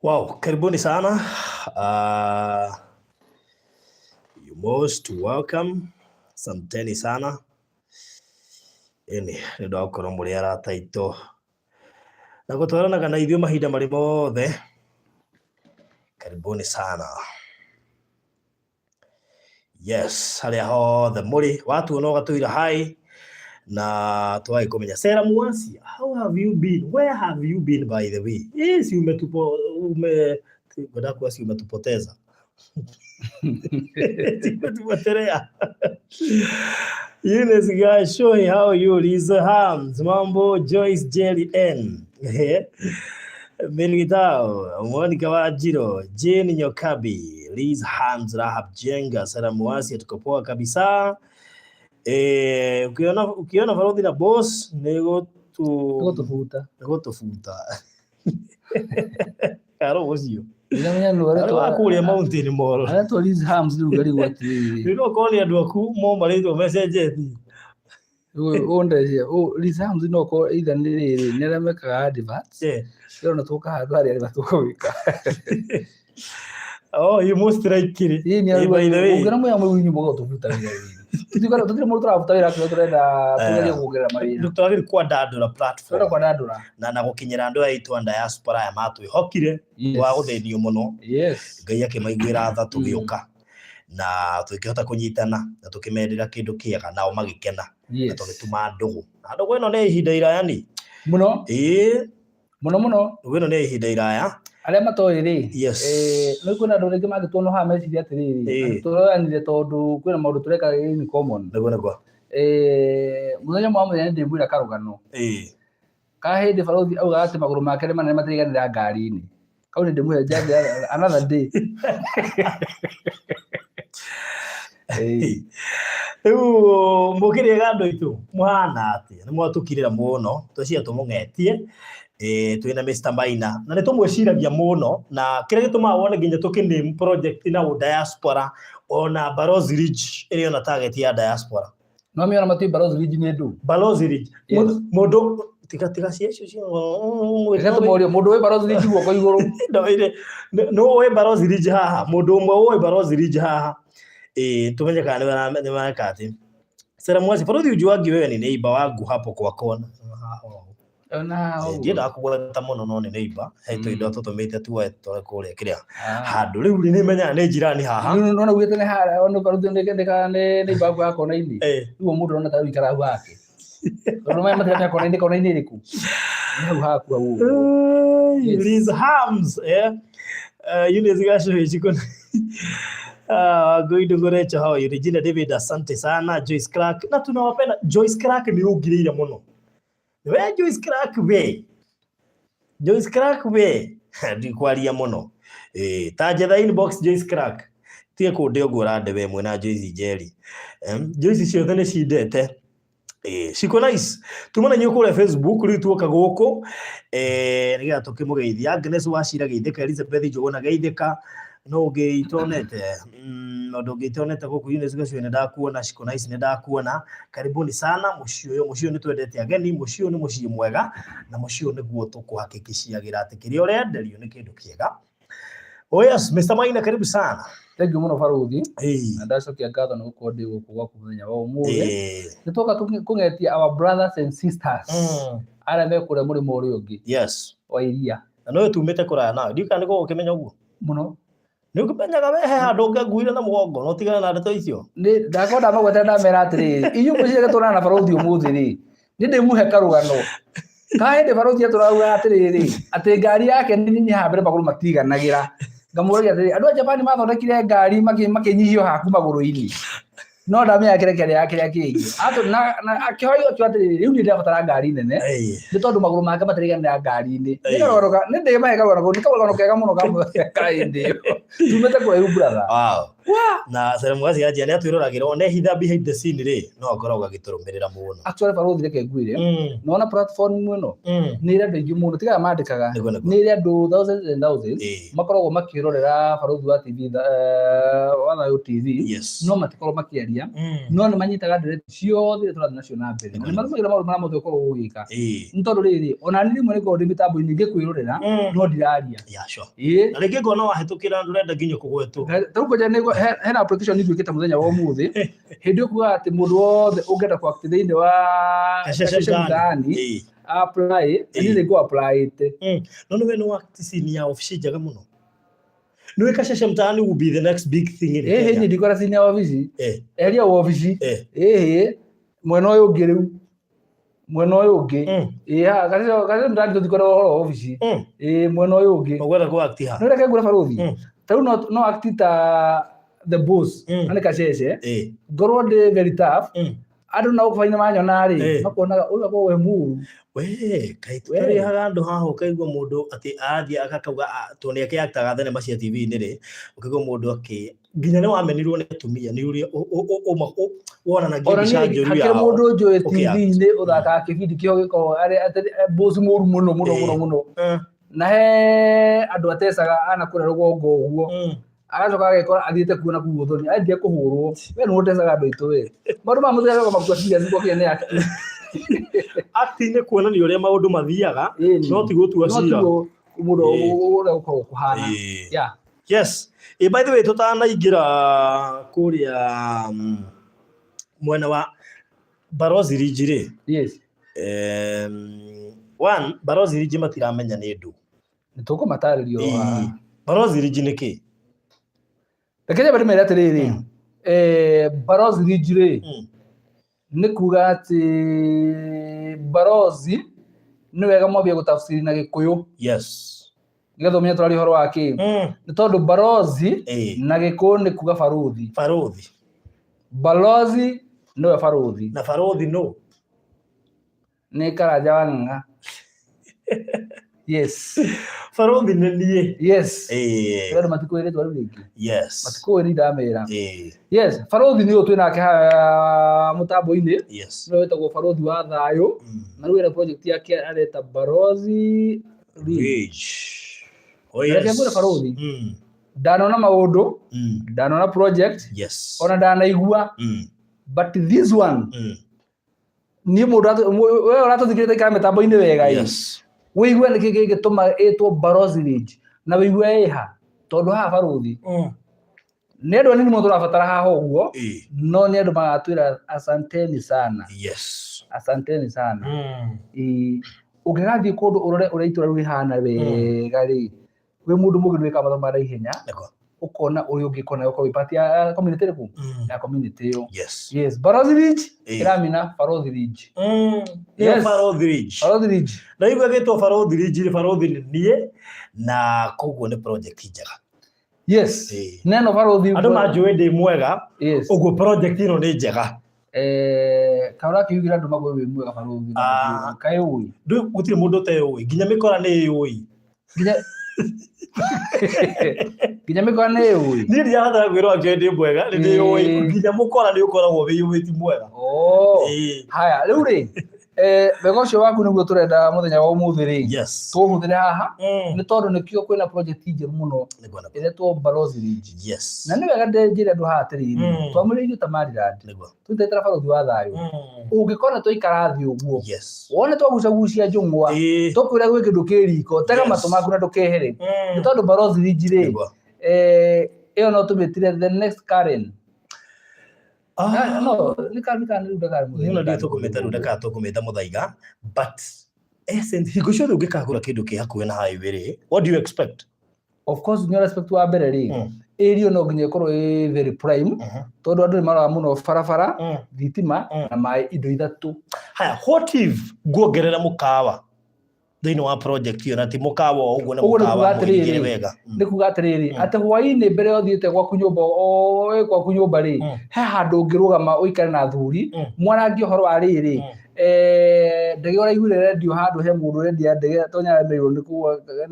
Wow, karibuni sana. You most welcome. Asanteni sana. Ĩni, nĩ ũndũ wa gũkorwo mũrĩ arata aitũ na gũtwaranaga na ithuĩ mahinda marĩ mothe. Karibuni sana. Yes, harĩa hothe mũrĩ, watuona ũgatũira hi na twagĩkũmenya. Sarah Muasia, how have you been? Where have you been by the way? Eh, si umetupo ume ngwenda kuwa si umetupoteza. Si umetupotelea. Eunice Gashoi, how are you? Lisa Hams, mambo Joyce Jerry N. Milgitao, Monica Wajiro, Jane Nyokabi, Liz Hams, Rahab Jenga, Sara Muasi, tuko poa kabisa. Eh, ukiona Farodhi na boss ni gutu Gũtũbuta. Gũtũbuta. Karo ũcio. Ndĩramenya nũ Arĩ wa kũrĩa Mountain Mall. Aretwo Liz Hams rĩu ngarigwo atĩrĩrĩ. Rĩu no korwo nĩ andũ aku momarĩtwo mecenjetie. Ũndecie, Liz Hams no korwo either nĩ rĩrĩ, nĩ arĩa mekaga adverts, ndĩrona tũka handũ harĩa arĩa tũgwĩka. Oh, you most likely. Ĩĩ nĩ Eh, by the way. Ũngĩona mũya mũu inyuĩ mũgatũbuta wĩra wĩra. Tũtirĩ mũndũ tũrabuta wĩra tũrĩa tũrenda tũgerie kuongerera mawĩra. Twagĩrĩirwo kwandandũra platform. Tũrenda kwandandũra. Na gũkinyĩra andũ aya aitũ a diaspora aya matwĩhokire wa gũthĩnio mũno. Ngai akĩmaiguĩra tha tũgĩũka na tũkĩhota kũnyitana na tũkĩmendera kĩndũ kĩega nao magĩkena na tũgĩtuma ndũgũ. Na ndũgũ ĩno nĩ ihinda iraya ni. Mũno. Ĩĩ. Mũno mũno. Ndũgũ ĩno nĩ ihinda iraya. Arĩa matoĩ rĩ, Yes. Nĩ kwĩna andũ rĩngĩ mangĩtuona haha meciria atĩrĩrĩ, atĩ tũroyanire tondũ kwĩna maũndũ tũreka in common. Nĩguo nĩguo. Mũthenya ũmwe wa mũthenya nĩ ndĩmwĩra karũgano. Ka hĩndĩ barothi augaga atĩ magũrũ make nĩ manene matiriganĩra ngari-inĩ. Kau nĩ ndĩmũhe another day. Rĩu mũkĩrĩega andũ aitũ mũhana atĩa? Nĩ mwatũkirĩra mũno, tweciria tũmũng'etie twĩna Mr Maina na nĩ tũmwĩciragia mũno, na kĩrĩa gĩtũmaga wone nginya tũkĩ name project na diaspora ona Barozi Ridge ĩrĩ ona target ya diaspora. No mĩona matiũĩ Barozi Ridge nĩ ndũ. Barozi Ridge. Yes. Mũndũ tiga tiga cia icio cia Reke tũmorie mũndũ wĩ Barozi Ridge guoko igũrũ. No ũĩ Barozi Ridge haha, mũndũ ũmwe ũĩ Barozi Ridge haha. Eh, tumenye kana nĩ mareka atĩ. Sera Mwasi, Barozi ujuangi wewe ni neighbor wangu hapo kwa kona. Ndiendaga kũgweta mũno no nĩ neighbor, he tũindo tũtũmĩte tuoe tũre kũrĩa kĩrĩa handũ. Rĩu rĩ nĩmenyaga nĩ jirani haha. Nona ugĩte nĩ harĩa ona Barozi nĩ nĩ neighbor waku wa kona-inĩ. Rĩu mũndũ arona ta ũikara hau hake. Tondũ maya matiramenya kona-inĩ kona-inĩ ĩrĩkũ. Nĩ hau haku hau ũguo. Yes. Liz Hams, eh? Eunice Gashuhi Chikuna. Goido Gorecho, how are you? Regina David, asante sana. Joyce Clark. Na tunawapenda. Joyce Clark ni ugirire muno. We Joyce Clark we. Joyce Clark we. Ndikwaria muno. Eh, ta njetha inbox Joyce Clark. Tiga kũndĩ ũguo ũrande we mwena Joyce Njeri. Joyce ciothe nĩ cindete. Ciko nice. Tuma na inyuĩ kũrĩa Facebook rĩu tuoka gũkũ nĩgetha tũkĩmũgeithia. Agnes Wachira geithĩka, Elizabeth Njũgũna geithĩka. No ũngĩ itonete, ũndũ ũngĩ itonete gũkũ Eunice Gacue nĩ ndakuona, Ciko nice nĩ ndakuona. Karibuni sana mũciĩ ũyũ, mũciĩ ũyũ nĩ twendete ageni, mũciĩ ũyũ nĩ mũciĩ mwega na mũciĩ ũyũ nĩguo tũkũhakikiciagĩra atĩ kĩrĩa ũrenderio nĩ kĩndũ kĩega. Oh yes, Mr. Maina karibu sana. Thank you mũno Baruthi. Na ndacokia ngatho nĩ gũkorwo ndĩ gũkũ gwaku mũthenya wa ũmũthĩ. Nĩ twoka kũng'etia our brothers and sisters arĩa me kũrĩa mũrĩmo ũrĩa ũngĩ wa iria. Na nĩ tumĩte kũraya nawe. Ndiũĩ kana nĩguo ũkĩmenya ũguo. Mũno. Nĩ ũkĩmenyaga we he handũ ũngĩanguire na mũgongo na ũtigane na ndeto icio. Nĩ ndakorwo ndamagwetera ndamera atĩrĩrĩ, inyuĩ mwĩciragia tũronana na Baruthi ũmũthĩ rĩ, nĩ ndĩmũhe karũgano. Ka hĩndĩ Baruthi atũrauga atĩrĩrĩ, atĩ ngari yake nĩ nini haha mbere magũrũ matiganagĩra. Ngamũragia atĩrĩ, andũ a Japan mathondekire ngari makĩnyihio haku magũrũ-inĩ, no ndamenya kĩrĩa kĩarĩ ya kĩrĩa kĩngĩ. Na akĩhorio akiuga atĩrĩrĩ, rĩu niĩ ndĩrabatara ngari nene nĩ tondũ magũrũ make matiraiganĩra ngari-inĩ. Nĩ karũgano nĩ ndĩmahe karũgano kau, nĩ karũgano kega mũno ka hĩndĩ ĩyo. Tumĩte kũraihu, brother. Na Salem Gacianjia nĩ atwĩroragĩra ona ehitha behind the scene rĩ, no akoragwo agĩtũrũmĩrĩra mũno. Actually, barũthi, reke ngwĩre, nona platform ĩno nĩ ĩrĩ andũ aingĩ mũno tigaga mandĩkaga, Nĩguo. nĩ ĩrĩ andũ thousands and thousands makoragwo makĩrorera barũthi wa TV, wa Thayũ TV, no matikoragwo makĩaria, no nĩ manyitaga ndeereti ciothe iria tũrathiĩ nacio na mbere, na nĩ marũmagĩrĩra maũndũ marĩa mothe ũkoragwo ũgĩka, nĩ tondũ rĩrĩ, ona niĩ rĩmwe nĩngoragwo ndĩ mĩtambo-inĩ ngĩkwĩrorera, no ndiraria. Yeah, sure. Na rĩngĩ ngona wahĩtũkĩra ndũrenda nginya kũgwetwo. Tarĩu kwanja hena application ingĩkĩte mũthenya wa ũmũthĩ, hĩndĩ ĩyo kugaga atĩ mũndũ wothe ũngĩenda kũ act thĩinĩ wa Kasheshe Kasheshe Mtaani. Mtaani apply, na niĩ nĩ apply. No nĩ we nĩ wa scene ya obici njega mũno. Nĩ Kasheshe Mtaani will be the next big thing in Ĩhĩ, Kenya. niĩ ndikora scene ya obici. Eheria obici. Ĩhĩ, mwena ũyũ ũngĩ rĩu, mwena ũyũ ũngĩ. Ĩĩ, haha Kasheshe Mtaani tũtikora ũhoro wa obici. Ĩĩ, mwena ũyũ ũngĩ. Ũgwenda kũ act ha? No reke ngwĩre, barũthi, tarĩu no act ta the boss, na nĩ Kasheshe, ngorwo ndĩ very tough. Andũ na gũkũ bainĩ manyona rĩ, makonaga ũyũ akoragwo e mũru. We kaĩ tũtarĩhaga andũ haha, ũkaigua mũndũ atĩ arathiĩ akauga, ah, tondũ nĩ akĩaktaga thenema cia TV-inĩ rĩ, ũkaigua mũndũ akĩ nginya nĩ wamenirwo nĩ atumia nĩ ũrĩa wonanagia Ona mbica niĩ njũru hakĩrĩ yao mũndũ njũĩ ũkĩ-act. TV-inĩ ũthakaga kĩbindi kĩo gĩkoragwo arĩ atĩ boss mũru mũno mũno mũno mũno, na he andũ atecaga ana kũrĩa rũgongo ũguo, agacoka agekora athiĩte kuona kũu ũthoni anjia kũhũrwo. We nĩwe ũtecaga andũ aitũ, we maũndũ maya mũthenya makua serious gwakinya nĩ acting. Acting nĩ kuonania ũrĩa maũndũ mathiaga, no ti gũtua No cira. tiguo mũndũ ũrĩa gũkoragwo kũhana. Yeah. Yes. By the way, tũtanaingĩra kũrĩa mwena wa Barozi Ridge rĩ, one, Barozi Ridge matiramenya nĩ ndũ. Nĩ tũkũmatarĩria o haha. Barozi Ridge nĩ kĩ? Reke nyambe ndĩmere atĩrĩrĩ, Barozi Ridge rĩ, nĩ kuga atĩ barozi nĩ wega mwambie gũtafsiri na Gĩkũyũ, nĩgetha ũmenye tũraria ũhoro wa kĩ, nĩ tondũ barozi na Gĩkũyũ nĩ kuga barũthi. Barothi. Balozi nĩwe barũthi. Na barothi no. Nĩ Karanja wa Ng'ang'a, yes. Barothi nĩ niĩ. Yes. Andũ matikũĩ rĩtwa rĩu rĩngĩ. Matikũĩ, nĩ ndamera. Yes, barũthi nĩ ũyũ twĩ nake haha mũtambo-inĩ, nĩwe wĩtagwo barũthi wa thayũ, na rĩu ena project yake areta Barozi Ridge. Ridge. Oh, Reke yes. ngwĩre, barũthi, ndanona maũndũ, ndanona project, ona ndanaigua, but this one, niĩ mũndũ we ũratũthikĩrĩria ikara mĩtambo-inĩ wega ĩ, wĩigue nĩkĩ gĩgĩtũma ĩtwo Barozi Ridge, na wĩigue ĩha, tondũ haha, barũthi, nĩ andũ anini mũno tũrabatara haha ũguo, no nĩ andũ magatwĩra asanteni sana. Asanteni sana. Ĩĩ, ũngĩgathiĩ kũndũ ũrore ũrĩa itũra rĩu rĩhana wega rĩ, wĩ mũndũ mũgĩ nĩwĩkaga mathomo ma naihenya, ũkona ũrĩa ũngĩkona ũkorwo wĩ part ya community ĩrĩkũ, ya community ĩyo. Yes, Barozi Ridge. Ĩramina Barozi Ridge. Nĩyo Yes. Barothi Ridge. Barozi Ridge. Na igua gĩtwo Barothi Ridge rĩ, barothi nĩ niĩ, na koguo nĩ project njega. Neno barothi. Andũ manjũĩ ndĩ mwega, ũguo project ĩno nĩ njega. Kaũra akiugĩra andũ magwe wĩ mwega, barothi? Ah. Kaĩ ũĩ? Gũtirĩ mũndũ ũteũĩ, nginya mĩkora nĩ ĩũĩ. Nginya mĩkora nĩ ĩũĩ? Niĩ ndirabatara kwĩrwo angĩũĩ ndĩ mwega, nĩ ndĩũĩ. Nginya mũkora nĩ ũkoragwo wĩyũĩ ti mwega. Oh. Haya, rĩu rĩ, wega ũcio waku nĩguo tũrenda mũthenya wa ũmũthĩ rĩ, tũhũthĩre haha, nĩ tondũ nĩkĩo kwĩna project njerũ mũno Nĩguo. ĩretwo Barozi Ridge. Na nĩ wega njĩre andũ haha atĩrĩrĩ, twamũrĩirio ta Maryland, tũtetera barũthi wa thayũ, ũngĩkona twaikara thĩ ũguo, wone twagucagucia njũng'wa, tũkwĩra gwĩ kĩndũ kĩ riko, tega matũ maku na ndũkehere, nĩ tondũ Barozi Ridge rĩ, ĩyo no tũmĩtire the next Karen. Ah. No nĩ Karen, Karen rĩu ndakari. Niĩ ona ndiũĩ tũkũmĩta rĩu ndakana tũkũmĩta mũthaiga, but essence, hingo ciothe ũngĩkagũra kĩndũ kĩ hakuhĩ na highway rĩ, what do you expect? Of course, nĩ respect wa mbere rĩ, area no nginya ĩkorwo ĩ very prime, tondũ andũ nĩ maroraga mũno barabara, thitima na maĩ, indo ithatũ. Haya, what if nguongerera mũkawa? Thĩinĩ wa project ĩyo, na ti mũkawa o ũguo, nĩ Ũguo nĩ mũkawa kuga mũirigĩre atĩrĩrĩ, wega. Nĩ kuga atĩrĩrĩ, atĩ hwaĩ-inĩ mbere ya ũthiĩte gwaku nyũmba, o wĩ gwaku nyũmba rĩ, he handũ ũngĩrũgama ũikare na athuri, mwarangie ũhoro wa rĩrĩ, ndege ũraiguire rendio handũ he mũndũ ũrendia ndege, tonya aremeirwo nĩ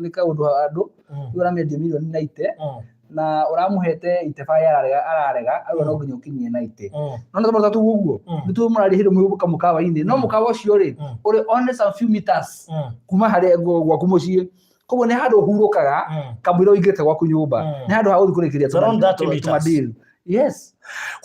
nĩ kaũndũ handũ, rĩu aramĩendia mirioni 90, na ũramũhete iteba ararega ararega, arauga no nginya ũkinyie 90. No nĩ tondũ tũguo ũguo, nĩ tũĩ mũraria hĩndĩ mwĩ kamũkawa-inĩ, no mũkawa ũcio rĩ, ũrĩ only some few meters kuma harĩa gwaku mũciĩ, koguo nĩ handũ ũhurũkaga kamũira ũingĩrĩte gwaku nyũmba. Nĩ handũ ha gũthiĩ kũrĩkĩria It's around 30 meters. tũmadeal. Yes.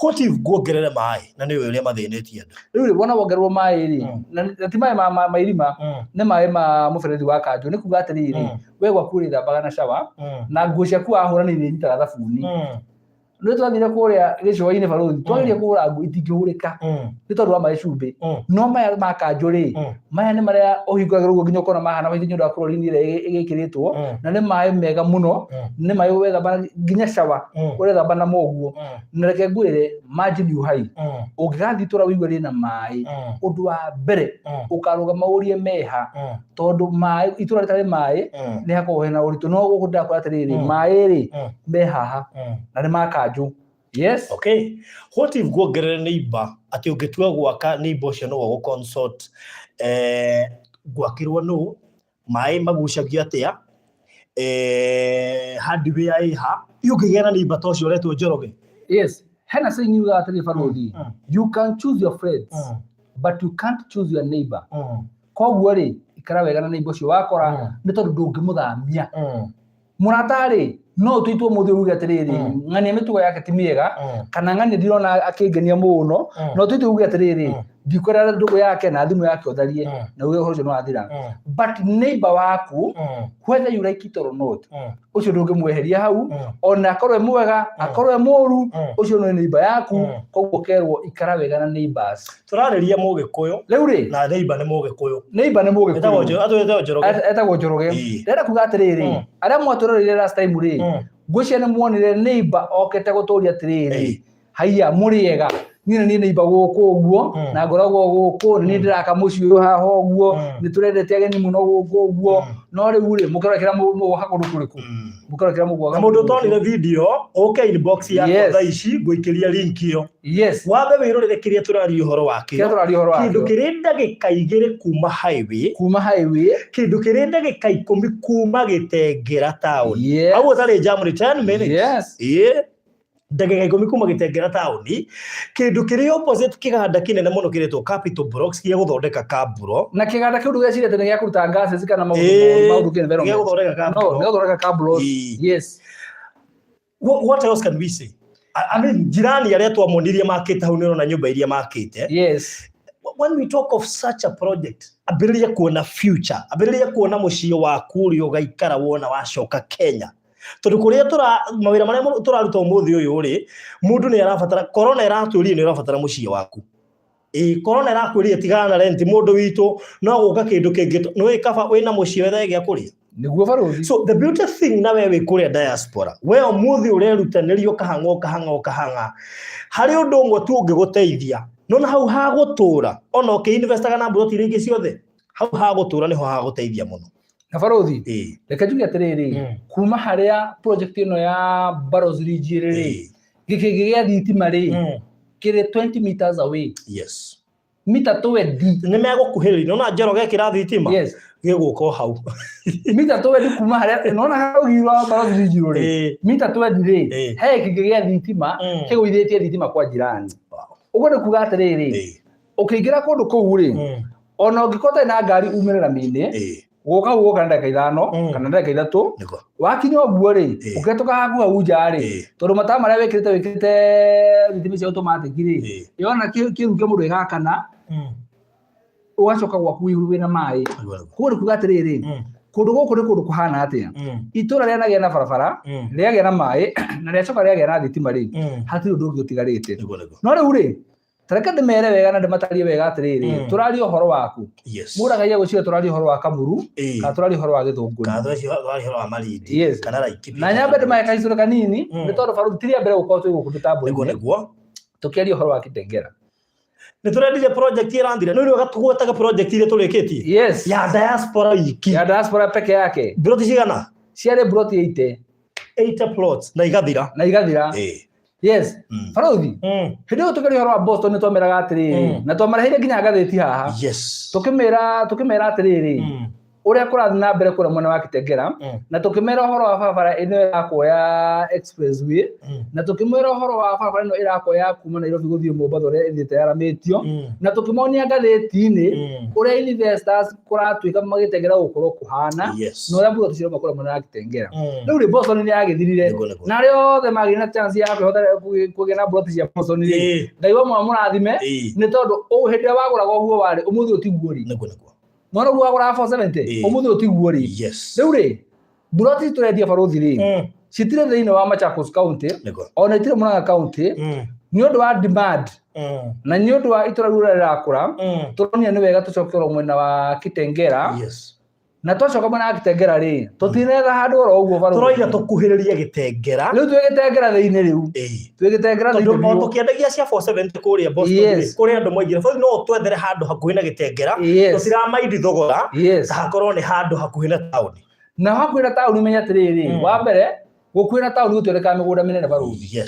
What if nguongerere maĩ, na nĩ ũrĩa mathĩnĩtie andũ? Rĩu rĩ, wona wongererwo maĩ rĩ, na ti maĩ ma irima, nĩ maĩ ma mũberethi wa kanjũ. Nĩ kuga atĩrĩrĩ, we gwaku ũrĩthambaga na shower, na nguo ciaku wahũra nĩ irĩnyitaga thabuni. Nĩ twathire kũrĩa gĩcũa-inĩ, barũthi, twageria kũhũra nguo itingĩhũrĩka nĩ tondũ wa maĩ cumbĩ. No maya ma kanjũ rĩ, maya nĩ marĩa ũhingũragĩra ũguo nginya ũkona mahana maitũ nĩ ũndũ wa chlorine ĩrĩa ĩgĩkĩrĩtwo, na nĩ maĩ mega mũno. Nĩ maĩ wethamba nginya shower, ũrethamba namo ũguo. Na reke ngwĩre, maji ni uhai. Ũngĩgathiĩ itũra ũigue rĩna maĩ, ũndũ wa mbere ũkarũgama ũrie meha, tondũ maĩ, itũra rĩtarĩ maĩ nĩ hakoragwo hena ũritũ. No gũkũ ndĩrakwĩra atĩrĩrĩ, maĩ rĩ, me haha, na nĩ ma kanjũ. Yes. Okay, what if nguongerere neighbor, atĩ ũngĩtua gwaka, neighbor ũcio nĩwe ũgũ-consult, gwakĩrwo nũ, maĩ magucagio atĩa, hardware ĩha, ũngĩgĩa na neighbor ta ũcio ũretwo Njoroge? Yes, hena saying yugaga atĩrĩ, barũthi, "You can choose your friends, but you can't choose your neighbor." Koguo rĩ, ikara wega na neighbor ũcio wakora, nĩ tondũ ndũngĩmũthamia. Mũrata rĩ, no ũtũitwo mũthĩ uge atĩrĩrĩ, ng'ania mĩtugo yake ti mĩega, kana ng'ania ndirona akĩngenia mũno. No ũtũitwo uge atĩrĩrĩ, ndikwenda ndũgũ yake, na thimũ yake ũtharie, na uge ũhoro ũcio nĩ wathira. But neighbor waku, whether you like it or not, ũcio ndũngĩmweheria hau. Ona akorwo e mwega, akorwo e mũru, ũcio nĩ neighbor yaku. Koguo kerwo ikara wega na neighbors. Tũrarĩria Mũgĩkũyũ. Rĩu rĩ, na neighbor nĩ Mũgĩkũyũ. Neighbor nĩ Etagwo Mũgĩkũyũ. Atwĩtagwo Njoroge. Etagwo Njoroge. Ndĩrenda kuga atĩrĩrĩ, arĩa mwatũroreire last time rĩ, ngwĩciria nĩ muonire neighbor okĩte gũtũria atĩrĩrĩ, "Haiya, mũrĩega? Niĩ nĩ niĩ neighbor gũkũ ũguo, na ngoragwo gũkũ, nĩ niĩ ndĩraka mũciĩ ũyũ haha ũguo. Nĩ tũrendete ageni mũno gũkũ ũguo. No rĩu rĩ, mũkĩrora mũgũka kũndũ kũrĩkũ? Mũkĩrora kĩrĩa mũgwaka?" Na mũndũ ũtonire video, ũke inbox yakwa thaa ici, ngũikĩria link ĩyo. Wambe wĩrorere kĩrĩa tũraria ũhoro wakĩo. Kĩrĩa tũraria ũhoro Kĩndũ wakĩo. kĩrĩ ndagĩka 2 kuma highway, Kuma highway. Kĩndũ kĩrĩ ndagĩka 10 kuma Gĩtengera taũni. Hau ũtarĩ jam nĩ 10 minutes. Ĩĩ, ndagĩka 10 kuma Gĩtengera taũni, kĩndũ kĩrĩ opposite kĩganda kĩnene mũno kĩretwo Capital Blocks gĩa gũthondeka kaburo. Na kĩganda kĩu ndũgeciria atĩ nĩ gĩa kũruta gases kana maũndũ maũndũ kĩ Gĩa environment. gũthondeka No, kaburo. nĩ gũthondeka kaburo. Yes. What else can we say? I mean, jirani arĩa twamonirie makĩte hau, nĩ ũrona nyũmba iria makĩte. When we talk of such a project, ambĩrĩria kuona future, ambĩrĩria kuona mũciĩ waku ũrĩa ũgaikara wona wacoka Kenya, tondũ kũrĩa tũra mawĩra marĩa tũraruta ũmũthĩ ũyũ rĩ, mũndũ nĩ arabatara, corona ĩratwĩrire nĩ ũrabatara mũciĩ waku. Ĩ corona ĩrakwĩrire tigana na rent, mũndũ witũ, no gũka kĩndũ kĩngĩ, nĩ kaba wĩna mũciĩ wethe gĩa kũrĩa. Nĩguo, barũthi. So the beauty thing, na we wĩ kũrĩa diaspora, we ũmũthĩ ũrerutanĩria ũkahang'a ũkahang'a ũkahang'a, harĩ ũndũ ũmwe tu ũngĩgũteithia. Nona hau ha gũtũra, ona ũkĩinvestaga na mburoti iria ingĩ ciothe, hau ha gũtũra nĩho hagũteithia mũno. Na barũthi, reke njuge atĩrĩrĩ, kuma harĩa project ĩno ya Barrows Ridge ĩrĩ rĩ, gĩkĩngĩ gĩa thitima rĩ, kĩrĩ 20 meters away. Mita 20. Nĩ megũkuhĩrĩria, nona Njoroge kĩra thitima gĩgũka o hau. Mita 20 kuma harĩa nona rũgiri rwa Barrows Ridge rĩ, mita 20 rĩ, he gĩkĩngĩ gĩa thitima kĩgũithĩtie thitima kwa jirani. Ũguo nĩ kuga atĩrĩrĩ, ũkĩingĩra kũndũ kũu rĩ, ona ũngĩkorwo ũtarĩ na ngari, umĩre rami-inĩ, gũka gũka na ndagĩka 5 kana ndagĩka 3. Wakinya ũguo rĩ, ũkĩhetũka haku hau nja rĩ, tondũ matawa marĩa wĩkĩrĩte thitima cia automatic rĩ, yona kĩrukĩ mũndũ ĩgakana, ũgacoka gwaku wĩna maĩ. Koguo nĩ kuga atĩrĩrĩ, kũndũ gũkũ nĩ kũndũ kũhana atĩa? Itũra rĩanagĩa na barabara, rĩagĩa na maĩ, na rĩacoka rĩagĩa na thitima rĩ, hatirĩ ũndũ ũngĩ ũtigarĩte. Nĩguo nĩguo. No rĩu rĩ, tareke ndĩmere wega na ndĩmatarie wega atĩrĩrĩ, tũraria ũhoro waku. Mũragaia gwĩciria tũraria ũhoro wa Kamuru kana tũraria ũhoro wa Gĩthũngũri. Kana tũraria ũhoro wa Malindi kana Laikipia. Na nyambe ndĩmahe kahistory kanini, nĩ tondũ barũthi ti rĩa mbere gũkorwo twĩ gũkũ mĩtambo-inĩ tũkĩaria ũhoro wa Kitengela. Nĩ tũrendirie project ĩrathira. Nĩ wega tũgwetaga project iria tũrĩkĩtie. Yes. Ya diaspora wiki. Ya diaspora peke yake. Mburoti cigana? Ciarĩ mburoti 80. 80 plots na igathira. Na igathira. Ĩĩ. Yes. Barothi. Hĩndĩ ĩyo tũkĩaria ũhoro wa Boston nĩ twameraga atĩrĩrĩ, na twamareheire nginya ngathĩti haha. Yes. Tũkĩmera tũkĩmera atĩrĩrĩ, ũrĩa kũrathiĩ na mbere kũrĩa mwena wa Kitengela, na tũkĩmera ũhoro wa barabara ĩno ĩrakwo ya expressway, na tũkĩmwĩra ũhoro wa barabara ĩno ĩrakwo ya kuma Nairobi gũthiĩ Mombatha ũrĩa ĩthiĩte yaramĩtio, na tũkĩmonia ngathĩti-inĩ ũrĩa investors kũratuĩka magĩtengera gũkorwo kũhana, na ũrĩa mburoti cirauma kũrĩa mwena wa Kitengela. Rĩu rĩ, Boston nĩ yagĩthirire, Nĩguo, nĩguo. na arĩa othe magĩire na chance ya kwĩhota kũgĩa na mburoti cia Boston rĩ, Ngai wa mũrathime, nĩ tondũ hĩndĩ ĩrĩa wagũraga ũguo warĩ, ũmũthĩ ũtiguo rĩ. Nĩguo, nĩguo. Mwana ũguo wagũraga 470, ũmũthĩ ũtiguo rĩ. Rĩu rĩ, mburoti tũrendia barũthi rĩ, citirĩ thĩinĩ wa Machakos County, ona itirĩ Murang'a County, nĩ ũndũ wa demand na nĩ ũndũ wa itũra rĩu ũrĩa rĩrakũra, tũronire nĩ wega tũcoke oro mwena wa Kitengela. Na twacoka mwena wa Kitengela rĩ, tũtinetha handũ oro ũguo barũthi. Tũroiga tũkuhĩrĩrie Gĩtengera. Rĩu twĩ Gĩtengera thĩinĩ rĩu. Twĩ Gĩtengera Tondũ thĩinĩ o biũ. tũkĩendagia cia 470 kũrĩa Boston rĩ, kũrĩ andũ moigire bũrũri no twethere handũ hakuhĩ na Gĩtengera, tũtiramaindi thogora, ta hakorwo nĩ handũ hakuhĩ na taũni. Na hakuhĩ na taũni menya atĩrĩrĩ, wa mbere gũkuhĩ na taũni gũtionekaga mĩgũnda mĩnene barũthi.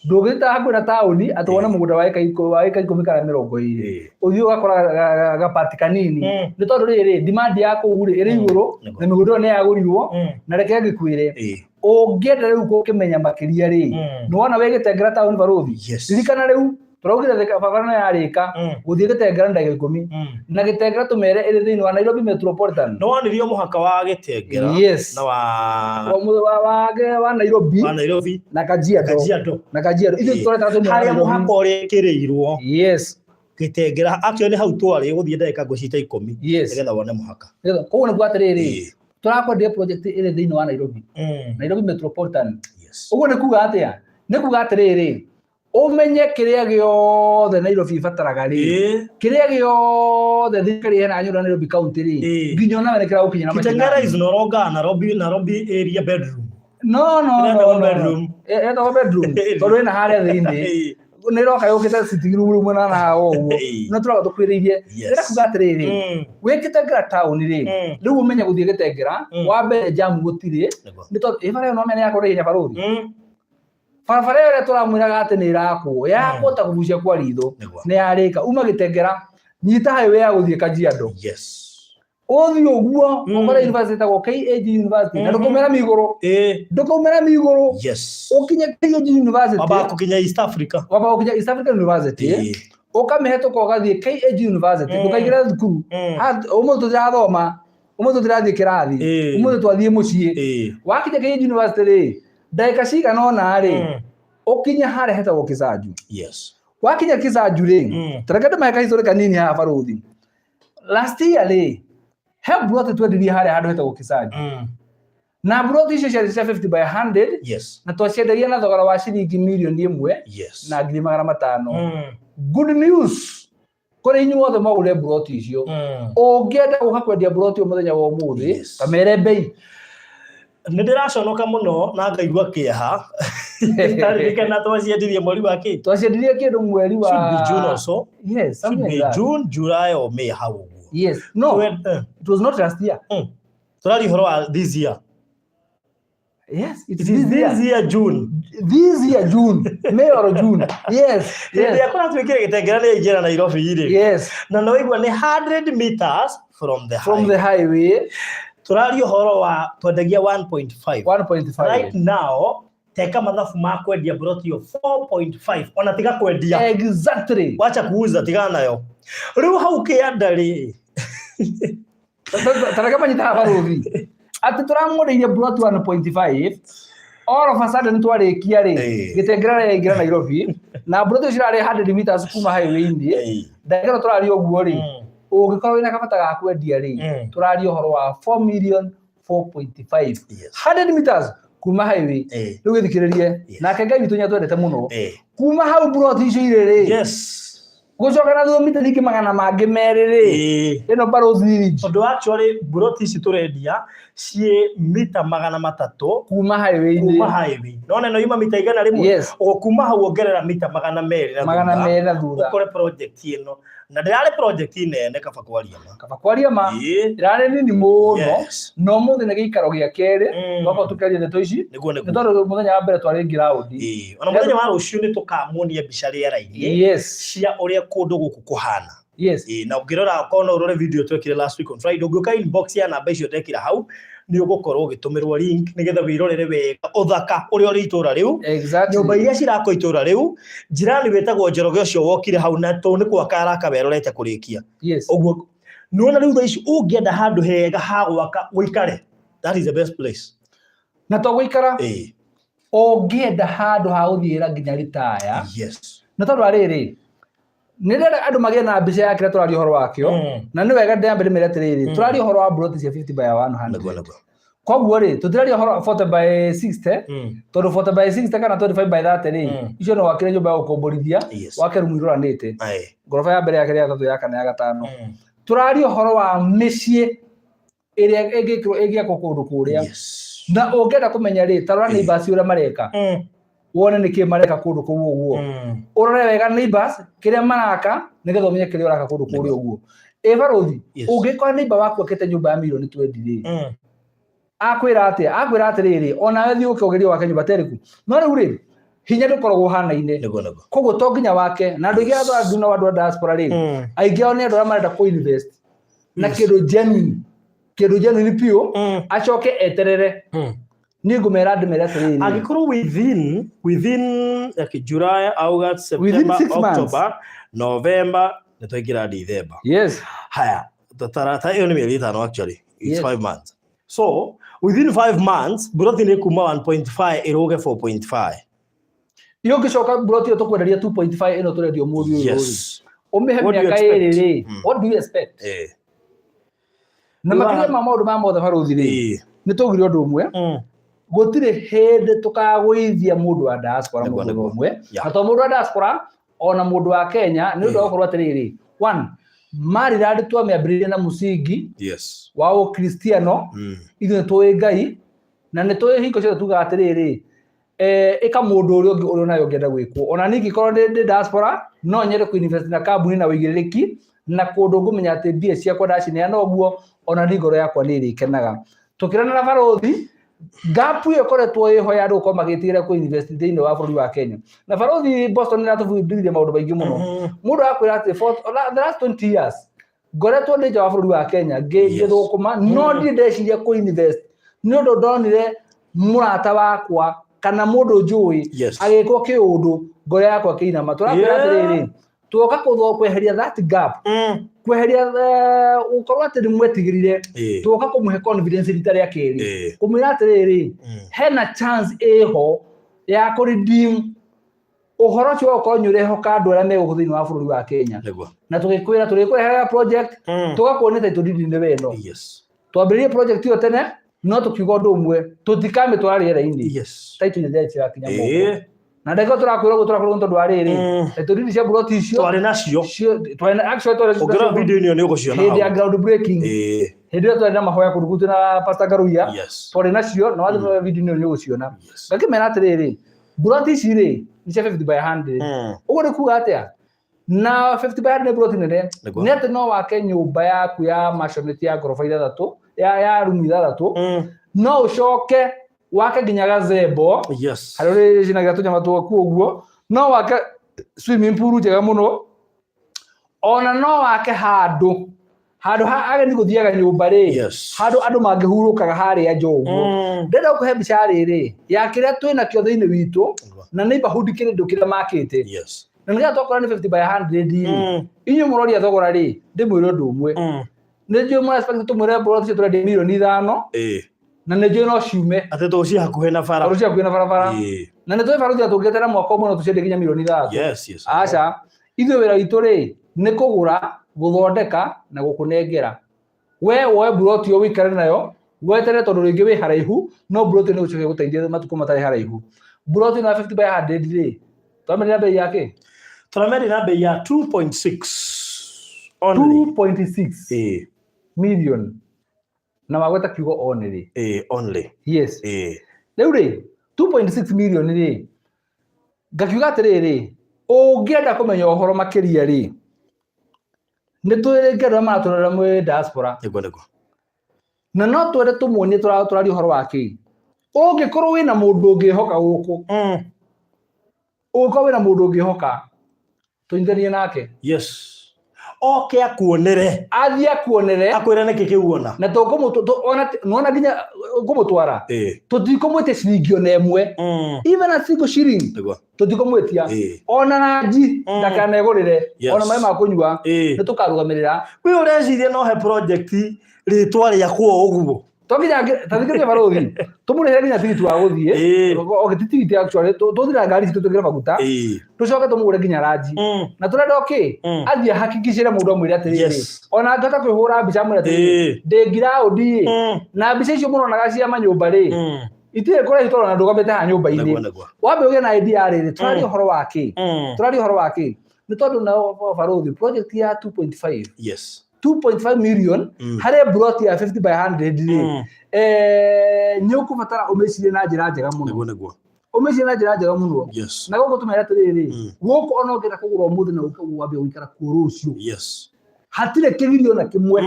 Ndũngĩthiĩ ta hakuhĩ na taũni atĩ wone mũgũnda wa ĩka 10 kana 20, ũthiĩ ũgakora gapati kanini, nĩ tondũ rĩrĩ demand ya kũu rĩ ĩrĩ igũrũ, na mĩgũnda ĩyo nĩ yagũrirwo. Na reke ngĩkwĩre, ũngĩenda rĩu gũkĩmenya makĩria rĩ, nĩ wona wĩ Gĩtengera taũni barũthi, ririkana rĩu tũraugire barabara ĩno yarĩka, gũthiĩ Gĩtengera nĩ ndagĩka 10, na Gĩtengera tũmere ĩrĩ thĩinĩ wa Nairobi Metropolitan. Nĩ wonirio mũhaka wa Gĩtengera na wa wa Nairobi wa Nairobi na Kajiado. Kajiado. Na Kajiado ithuĩ tũretaga tũmwe harĩa Nairobi. mũhaka ũrĩkĩrĩirwo. Gĩtengera actually nĩ hau twarĩ gũthiĩ ndagĩka ngwĩciria 10, nĩgetha wone mũhaka. Nĩgetha koguo nĩ kuga atĩrĩrĩ, tũrakwendia project ĩrĩ thĩinĩ wa Nairobi, Nairobi Metropolitan. Ũguo nĩ kuga atĩa? Nĩ kuga atĩrĩrĩ, ũmenye kĩrĩa gĩothe Nairobi ĩbataraga rĩ, kĩrĩa gĩothe thirikari ĩheanaga nyũmba Nairobi County rĩ, nginya onawe nĩ kĩragũkinyĩra Kitengela mashinani. is no longer Nairobi, Nairobi area bedroom. No, Ĩretagwo no, no. bedroom. Ĩretagwo bedroom tondũ ĩna harĩa thĩinĩ, nĩ ĩroka yũkĩte sitting room rĩu mwena na haha ũguo. No tũroka tũkwĩrĩirie. Ndĩrenda kuga atĩrĩrĩ, wĩ Kitengela town rĩ, rĩu ũmenye gũthiĩ Gĩtengera, wa mbere jam gũtirĩ, nĩ tondũ ĩ bara ĩyo no mene yakwo na ihenya barũthi. Barabara ĩyo ĩrĩa tũramwĩraga atĩ nĩ ĩrakwo, yakwo ta kũgucia kwa ritho, nĩ yarĩka. Uma Gĩtengera, nyita highway ya gũthiĩ Kajiado. Ũthiĩ ũguo, ũkore university ĩtagwo KAG University, na ndũkaumĩra mĩigũrũ. Ndũkaumĩra mĩigũrũ. Ũkinye KAG University. Wambaga kũkinya East Africa. Wambaga gũkinya East African University. Ũkamĩhetũka ũgathiĩ KAG University, ndũkaingĩre thukuru. Ũmũthĩ tũtirathoma, ũmũthĩ tũtirathiĩ kĩrathi, ũmũthĩ twathiĩ mũciĩ. Wakinya KAG University rĩ, ndagĩka cigana ũna rĩ, ũkinye harĩa hetagwo Kisanju. Wakinya Kisanju rĩ, tareke ndĩmahe kahistory kanini haha barũthi. Last year rĩ, he mburoti twendirie harĩa handũ hetagwo Kisanju. Na mburoti icio ciarĩ cia 50 by 100, na twaciendagia na thogora wa ciringi 1,500,000. Good news kũrĩ inyuothe mwagũrire mburoti icio, ũngĩenda gũka kwendia mburoti ũyũ mũthenya wa ũmũthĩ, kamere mbei. Nĩ ndĩraconoka mũno na ngaigua kĩeha ndaririkana twaciendirie mweri wa kĩ? Twaciendirie kĩndũ mweri wa Should be June or so. Yes, Should something be like that. June, July or May hau ũguo. Yes. No, it was not last year. Tũraria ũhoro wa this year. Yes, it It is is this year. this year June. This year June, May or June. Yes, Hĩndĩ yes. ĩrĩa kũratuĩkire Gĩtengera nĩ yaingĩra Nairobi rĩ. Na no waigua nĩ 100 meters from the From the highway. highway. Tũraria ũhoro wa twendagia 1.5. 1.5. Right now, teka mathabu ma kwendia broti ĩyo 4.5 ona tiga kwendia. Wacha kuuza tigana nayo. Rĩu hau kĩanda rĩ. Tareke manyita haha barũthi. Atĩ tũramwendeire broti 1.5, all of a sudden twarĩkia rĩ, Gĩtengera yaingĩra Nairobi, na broti icio cirarĩ 100 meters kuma highway-inĩ. Ndagĩka ĩno tũraria ũguo rĩ, ũngĩkorwo wĩna kabata ga kwendia rĩ, tũraria ũhoro wa 4 million 4.5. 100 meters kuma highway. Rĩu gĩthikĩrĩrie, nake Ngai witũ nĩatwendete mũno. Kuma hau broti icio irĩ rĩ, gũcoka na thutha mita ningĩ magana mangĩ merĩ rĩ, ĩno Barrows Village. Tondũ actually broti ici tũrendia Ciĩ mita 300 kuma highway-inĩ. Kuma highway. Nona ĩno yuma mita 100. Yes. Ũguo kuma hau ongerera mita 200 na magana thutha, merĩ na thutha. Ũkore project ĩno na ndĩrarĩ project nene, kaba kwaria ma. Kaba kwaria ma. Ĩrarĩ nini mũno. Na ũmũthĩ nĩ gĩikaro gĩa kerĩ twakorwo tũkĩaria ndeto ici. Nĩguo. Nĩ tondũ mũthenya wa mbere twarĩ ground. Ĩĩ, ona mũthenya wa rũciũ nĩ tũkamuonia mbica rĩera-inĩ cia ũrĩa kũndũ gũkũ kũhana. Ĩĩ, na ũngĩrora, okorwo no ũrore video twekire last week on Friday, ũngĩũka inbox ya namba icio ndekĩra hau, nĩ ũgũkorwo ũgĩtũmĩrwo link nĩgetha wĩrorere wega ũthaka ũrĩa ũrĩ itũra rĩu, nyũmba iria cirakwo itũra rĩu. Njirani wĩtagwo Njoroge ũcio wokire hau na tũ nĩ gwaka araka werorete kũrĩkia. Ũguo nĩwona rĩu thaa ici ũngĩenda handũ hega ha gwaka ũikare, that is the best place. Na to gũikara, ũngĩenda handũ ha gũthiĩra nginya ritaya. Na tondũ wa rĩrĩ, nĩ ndĩrenda andũ magĩe na mbica ya kĩrĩa tũraria ũhoro wakĩo, na nĩ wega ndĩambe ndĩmere atĩrĩrĩ, tũraria ũhoro wa mburoti cia 50 by 100. Nĩguo. Koguo rĩ, tũtiraria ũhoro wa 40 by 60, tondũ 40 by 60 kana 25 by 30 rĩ, icio no wakĩre nyũmba ya gũkomborithia, wake rumu iroranĩte, ngoroba ya mbere, ya kerĩ, ya gatatũ, ya kana, ya gatano. Tũraria ũhoro wa mĩciĩ ĩrĩa ĩngĩkĩrwo, ĩngĩakwo kũndũ kũrĩa. Na ũngĩenda kũmenya rĩ, ta rora neighbors ũrĩa mareka, wone nĩkĩ mareka kũndũ kũu ũguo. Ũrore wega neighbors kĩrĩa maraka nĩgetha ũmenye kĩrĩa ũraka kũndũ kũrĩa ũguo. Ĩ barũthi, ũngĩkora neighbor waku akĩte nyũmba ya mirioni 20 rĩ, akwĩra atĩa? Akwĩra atĩrĩrĩ, onawe thiĩ ũke ũgerie wake nyũmba ta ĩrĩkũ. No rĩu rĩ, hinya ndũkoragwo ũhanaine. Nĩguo. Koguo to nginya wake. Na andũ aingĩ arĩa na andũ a diaspora rĩ, aingĩ ao nĩ andũ arĩa marenda kũ invest na kĩndũ genuine, kĩndũ genuine biũ, acoke eterere. Niĩ ngũmera ndĩmere atĩrĩrĩ, Angĩkorwo within like July, August, Within September, 6 months. October, November, nĩ twaingĩra December. Haya, ta ĩyo nĩ mĩeri 5 actually. It's 5 months. So within 5 months mburoti nĩ kuma 1.5 ĩrũge 4.5. Iyo ũngĩcoka mburoti ĩyo tũkwenderia 2.5 ĩno tũrendia ũmũthĩ ũyũ rĩ, ũmĩhe What do you mĩaka 2 expect? rĩ, what do you expect? Na makĩria ma maũndũ maya mothe, barũthi rĩ, nĩ twaugire ũndũ ũmwe, gũtirĩ hĩndĩ tũkagũithia mũndũ wa diaspora mũthenya ũmwe. Na to mũndũ wa diaspora, ona mũndũ wa Kenya, nĩ ũndũ wa gũkorwo atĩrĩrĩ, one, Maryland twamĩambĩrĩirie na mũcingi wa ũkristiano. Ithuĩ nĩ tũĩ Ngai na nĩ tũĩ hingo ciothe tugaga atĩrĩrĩ, ĩka mũndũ ũrĩa ũngĩ ũrĩa nawe ũngĩenda gwĩkwo. Ona niĩ ingĩkorwo ndĩ diaspora, no nyende kũ invest na kambuni na ũigĩrĩrĩki na kũndũ ngũmenya atĩ mbia ciakwa ndacineana ũguo, ona niĩ ngoro yakwa nĩ ĩrĩkenaga. Tũkĩrana na barũthi, gap ĩyo ĩkoretwo ĩho ya andũ gũkorwo magĩtigĩra kũ invest thĩinĩ wa bũrũri wa Kenya. Na barũthi Boston nĩ aratũbundithirie maũndũ maingĩ mũno. Mũndũ akwĩra atĩ for the last 20 years ngoretwo ndĩ nja wa bũrũri wa Kenya ngĩthũkũma, no ndirĩ ndeciria kũ invest nĩ ũndũ ndonire mũrata wakwa kana mũndũ njũĩ agĩkwo kĩũndũ, ngoro yakwa kĩinama. Tũrakwĩra atĩrĩrĩ, tuoka kũthwo kweheria that gap, kweheria gũkorwo atĩ nĩ mwetigĩrire. Tuoka kũmũhe confidence rita rĩa kerĩ, kũmwĩra atĩrĩrĩ, hena chance ĩho ya kũ redeem ũhoro ũcio wa gũkorwo nĩ ũrehoka andũ arĩa me gũkũ thĩinĩ wa bũrũri wa Kenya. Na tũgĩkwĩra tũrĩkũrehera project, tũgakuonia title deed nĩ we ĩno. Twambĩrĩrie project ĩyo tene, no tũkiuga ũndũ ũmwe, tũtikamĩtwara rĩera-inĩ title deed ĩrakinya moko. Na ndagĩka tũrakwĩra ũguo, tũrakwĩra ũguo nĩ tondũ wa rĩrĩ, title deed cia buroti icio Twarĩ nacio. Twarĩ actually twarĩ Ũngĩrora video ĩno nĩ ũgũciona hĩndĩ ya hau. ground breaking, hĩndĩ ĩyo twarĩ na mahoya kũndũ kũu twĩna Pastor Ngaruiya. Twarĩ nacio na wathiĩ video ĩyo nĩ ũgũciona. Ngakĩmera atĩrĩrĩ, buroti ici rĩ, nĩ cia 50 by 100. Ũguo nĩ kuga atĩa? Na 50 by 100 nĩ buroti nene. Nĩ atĩ no wake nyũmba yaku ya maisonette ya ngoroba ithathatũ, ya rumu ithathatũ. No ũcoke wake nginya gazebo harĩa ũrĩcinagĩra tũnyama twaku ũguo. No wake swimming pool njega mũno. Ona no wake handũ ha ageni gũthiaga nyũmba rĩ, handũ andũ mangĩhurũkaga harĩa nja ũguo. Ndĩrenda gũkũhe mbica rĩrĩ ya kĩrĩa twĩ nakĩo thĩinĩ witũ na neighborhood, kĩrĩndũ kĩrĩa makĩte. Na nĩgetha twakora nĩ 50 by 100 rĩ, inyuĩ mũroria thogora rĩ, ndĩmwĩre ũndũ ũmwe. Nĩ njũĩ mũra expect tũmwĩre mburoti icio tũrendia mirioni 5, na nĩ njũĩ no ciume. Atĩ tũci hakuhĩ na bara. Tondũ ciĩ hakuhĩ na barabara. Na nĩ tũĩ barũthi tũngĩetera mwaka ũmwe no tũciendie nginya mirioni 6. Aca, ithuĩ wĩra witũ rĩ, nĩ kũgũra, gũthondeka na gũkũnengera. We woe mburoti ĩyo ũikare nayo weterere, tondũ rĩngĩ wĩ haraihu, no mburoti ĩyo nĩ gũcoka gũteithia matukũ matarĩ haraihu. Mburoti ĩno ya 50 by 100 rĩ, twamenyera bei yake? Tũrameri na bei ya 2.6 only. 2.6 million. Na wagweta kiugo only. Ĩĩ, only. Yes. Ĩĩ. Rĩu rĩ, 2.6 million rĩ, ngakiuga atĩrĩrĩ, ũngĩenda kũmenya ũhoro makĩria rĩ, nĩ twĩrĩke andũ arĩa maratũrora mwĩ diaspora. Nĩguo, nĩguo. Na no twende tũmuonie tũraria ũhoro wa kĩ. Ũngĩkorwo wĩna mũndũ ũngĩhoka gũkũ, ũngĩkorwo wĩna mũndũ ũngĩhoka, tũnyitanie nake. Yes, oke akuonere. Athiĩ akuonere. Akwĩre nĩkĩ kĩu wona. Na ona nona nginya kũmũtwara, tũtikũmwĩtia ciringi ona ĩmwe, even a single shilling. Tũtikũmwĩtia. Ona ranji ndakanegũrĩre. Ona maĩ ma kũnyua. Nĩ tũkarũgamĩrĩra. We ũreciria no he project rĩtwa rĩakwo ũguo? To nginya ta thikĩrĩria barũthi, tũmũrĩhĩre nginya tigiti wa gũthiĩ. Okay, ti tigiti actually, tũthiĩ na ngari citũ twĩkĩre maguta, tũcoke tũmũgũre nginya ranji. Na tũrenda okay, athiĩ ahakikicĩre mũndũ amwĩre atĩrĩrĩ, ona angĩhota kwĩhũra mbica amwĩre atĩrĩrĩ, ndĩ ngiraũndi ĩ, na mbica icio mũronaga cia manyũmba rĩ, itirĩ kũraihu tondũ ona ndũgamĩte haha nyũmba-inĩ. Nĩguo, nĩguo. Wambe ũgĩe na idea rĩrĩ, tũraria ũhoro wa kĩ? Tũraria ũhoro wa kĩ? Nĩ tondũ nao barũthi, project ya 2.5 2.5 million harĩ plot ya 50 by 100 rĩ, nĩ ũkũbatara ũmĩcirie na njĩra njega mũno. Nĩguo, nĩguo. Ũmĩcirie na njĩra njega mũno. Na gũkũ tũmere atĩrĩrĩ, gũkũ ona ũngĩenda kũgũra ũmũthĩ na ũke wambie gũikara kuo rũciũ, hatirĩ kĩgirio na kĩmwe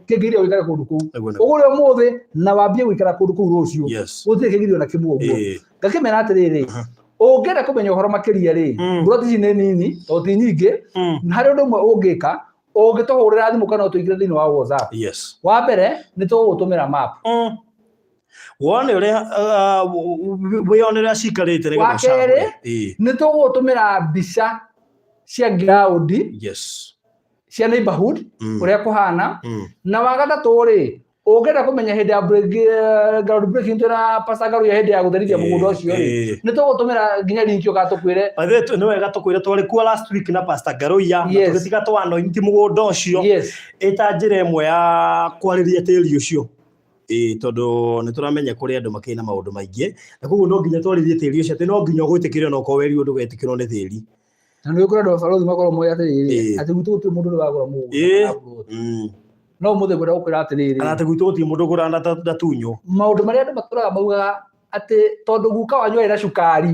kĩngĩgiria ũikare kũndũ kũu. Nĩguo, nĩguo. Ũgũre ũmũthĩ na wambie gũikara kũndũ kũu rũciũ, gũtirĩ kĩgirio na kĩmwe ũguo. Ngakĩmera atĩrĩrĩ, ũngĩenda kũmenya ũhoro makĩria rĩ, mburoti ici nĩ nini tondũ ti nyingĩ. Na harĩ ũndũ ũmwe ũngĩka, ũngĩtũhũrĩra thimũ kana ũtũingĩre thĩinĩ wa WhatsApp. Wa mbere nĩ tũgũgũtũmĩra map. Wone ũrĩa wĩone ũrĩa cikarĩte nĩgetha Wa kerĩ, ũcagũre. Nĩ tũgũgũtũmĩra mbica cia ground, cia neighborhood, ũrĩa kũhana. Na wa gatatũ rĩ, ũngĩenda kũmenya hĩndĩ ya ground breaking twĩna Pastor Ngaruiya hĩndĩ ya gũtherithia mũgũnda ũcio rĩ, nĩ tũgũtũmĩra nginya link ũka tũkwĩre. By the way, nĩ wega tũkwĩre twarĩ kuo last week na Pastor Ngaruiya na tũgĩtiga twa anoint mũgũnda ũcio ĩta njĩra ĩmwe ya kwarĩria tĩri ũcio. Ĩĩ, tondũ nĩ tũramenya kũrĩ andũ makĩrĩ na maũndũ maingĩ, na koguo no nginya twarĩrie tĩri ũcio atĩ no nginya ũgwĩtĩkĩrio, no korwo werirwo ndũgetĩkĩrwo nĩ tĩri. Na nĩ kũrĩ andũ barũthi makorwo moĩ atĩrĩrĩ, atĩ gwitũ gũtirĩ mũndũ ũrĩ wagũra mũgũnda kana plot. No ũmũthĩ ngwenda gũkwĩra atĩrĩrĩ, Kana atĩ gwitũ gũtirĩ mũndũ ũgũraga na tunyũ. Maũndũ marĩa andũ matũraga maugaga atĩ tondũ guka wanyu arĩ na cukari,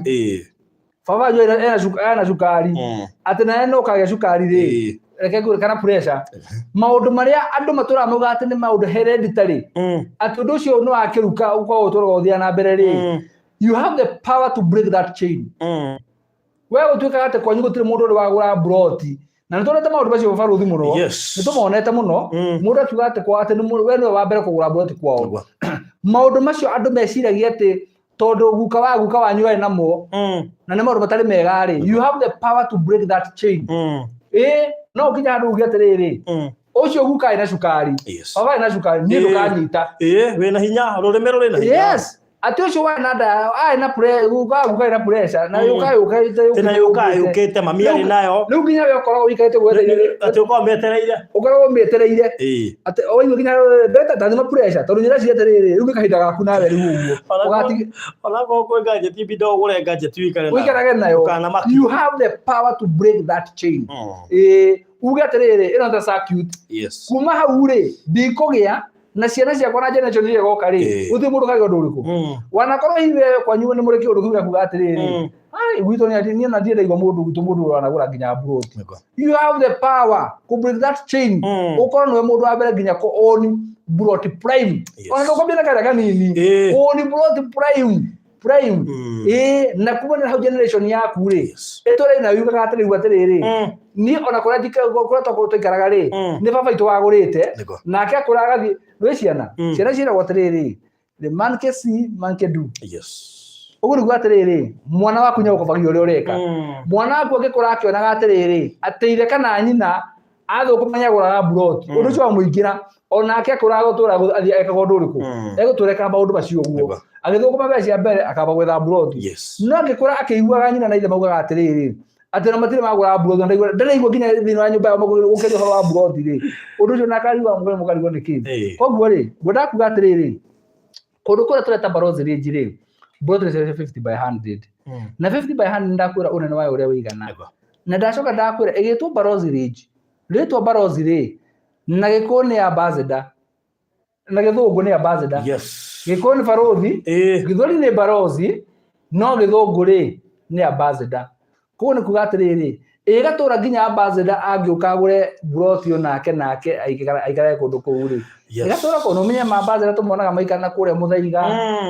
baba wanyu arĩ na cukari, atĩ nawe no ũkagĩa cukari rĩ, reke ngwĩre, kana pressure. Maũndũ marĩa andũ matũraga maugaga atĩ nĩ maũndũ hereditary, atĩ ũndũ ũcio nĩ wakĩruka ũkoragwo ũtũraga ũthiaga na mbere rĩ, you have the power to break that chain. We gũtuĩkaga atĩ kwanyu gũtirĩ mũndũ ũrĩ wagũra mburoti, na nĩ tuonete maũndũ macio barũthi mũno. Nĩ tũmonete mũno. Mũndũ akiuga atĩ kwa atĩ we nĩwe wa mbere kũgũra mburoti kwao. Maũndũ macio andũ meciragia atĩ tondũ guka wa guka wanyu arĩ namo, na nĩ maũndũ matarĩ mega rĩ, you have the power to break that chain. Ĩĩ, no ũkinye handũ uge atĩrĩrĩ, ũcio guka arĩ na cukari, baba arĩ na cukari, niĩ ndũkanyita. Ĩĩ, wĩna hinya, rũrĩmĩ rũrĩ na hinya. Yes, atĩ ũcio warĩ na nda arĩ na guka guka arĩ na pressure na yũka yũka. Tena yũka yũkĩte mami arĩ nayo. Rĩu nginya we ũkoragwo ũikarĩte gwetereire. Atĩ ũkoragwo metereire. Ũkoragwo ũmĩetereire. Atĩ o waigua nginya ndeta tathima pressure tondũ nyĩra atĩrĩrĩ, rĩu nĩ kahinda gaku nawe rĩu ũguo. Ona korwo kwĩ gadget ibinda ũgũre gadget ũikare nayo. Ũikarage nayo. Ndũkanamaki. You have the power to break that chain. Ĩĩ, uge atĩrĩrĩ, ĩno ta circuit. Kuma hau rĩ, ndikũgĩa na ciana ciakwa na generation iria igoka rĩ, gũtirĩ mũndũ kagĩa ũndũ ũrĩkũ. Wanakorwo hihi we kwanyu nĩ mũrĩ kĩũndũ kĩu gĩa kuga atĩrĩrĩ, ai gwitũ nĩ atĩ niĩ na ndiendaigua mũndũ gwitũ mũndũ wanagũra nginya mburoti. You have the power to break that chain. Ũkorwo nĩwe mũndũ wa mbere nginya kũ own mburoti prime. Ona ndũkwambia na karĩa kanini. Own mburoti prime. Prime. Ĩĩ, na kuma na hau generation yaku rĩ, ĩtũre nayo yugaga atĩrĩ, atĩrĩrĩ, niĩ ona kũrĩa kũrĩa tũikaraga rĩ, nĩ baba witũ wagũrĩte, nake akũra agathiĩ. Nĩ ciana, ciana ciĩragwo atĩrĩrĩ, the man can see, man can do. Ũguo nĩguo atĩrĩrĩ, mwana waku nĩegũkobagia ũrĩa ũreka. Mwana waku angĩkũra akĩonaga atĩrĩrĩ, atĩ ithe kana nyina athũkũma nĩagũraga mburoti, ũndũ ũcio wamũingĩra, onake akũraga gũtũra athiĩ ekaga ũndũ ũrĩkũ? Egũtũra ekaga maũndũ macio ũguo. Agĩthũkũma mbeca cia mbere akamba gwetha mburoti. No angĩkũra akĩiguaga nyina na ithe maugaga atĩrĩrĩ, atĩ ona matirĩ magũra mburoti, na ndaraigua nginya thĩinĩ wa nyũmba yao gũkĩaria ũhoro wa mburoti rĩ, ũndũ ũcio na akarigwo mũkarigwo nĩ kĩ. Koguo rĩ, ngwendaga kuga atĩrĩrĩ, kũndũ kũrĩa tũreta Barozi Ridge rĩ, mburoti nĩ cia 50 by 100. Na 50 by 100 ndakwĩra ũnene wayo ũrĩa ũigana. Na ndacoka ndakwĩra ĩgĩtwo Barozi Ridge. Rĩtwa Barozi rĩ, na Gĩkũyũ nĩ ambassador. Na Gĩthũngũ nĩ ambassador. Gĩkũyũ nĩ barothi. Gĩthweri nĩ barozi, no Gĩthũngũ rĩ nĩ ambassador. Koguo nĩ kuga atĩrĩrĩ, ĩ gatũra nginya ambassador angĩũka agũre mburoti onake nake aikare kũndũ kũu rĩ. Gatũra kũu, na ũmenye ma ambassador tũmonaga maikara na kũrĩa Mũthaiga,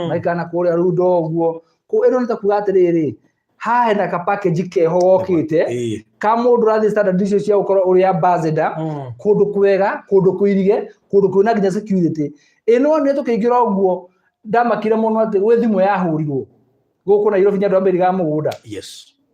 maikara na kũrĩa Runda ũguo. Koguo ĩno nĩ ta kuga atĩrĩrĩ, haha hena ka package keho gokĩte ka mũndũ ũrathiĩ standard icio cia gũkorwo ũrĩ ambassador, kũndũ kwega, kũndũ kũirige, kũndũ kwĩna nginya security. Ĩ no nĩ tũkĩingĩra ũguo ndamakire mũno atĩ gwĩ thimũ yahũrirwo gũkũ Nairobi nĩ andũ a mĩriga mũgũnda.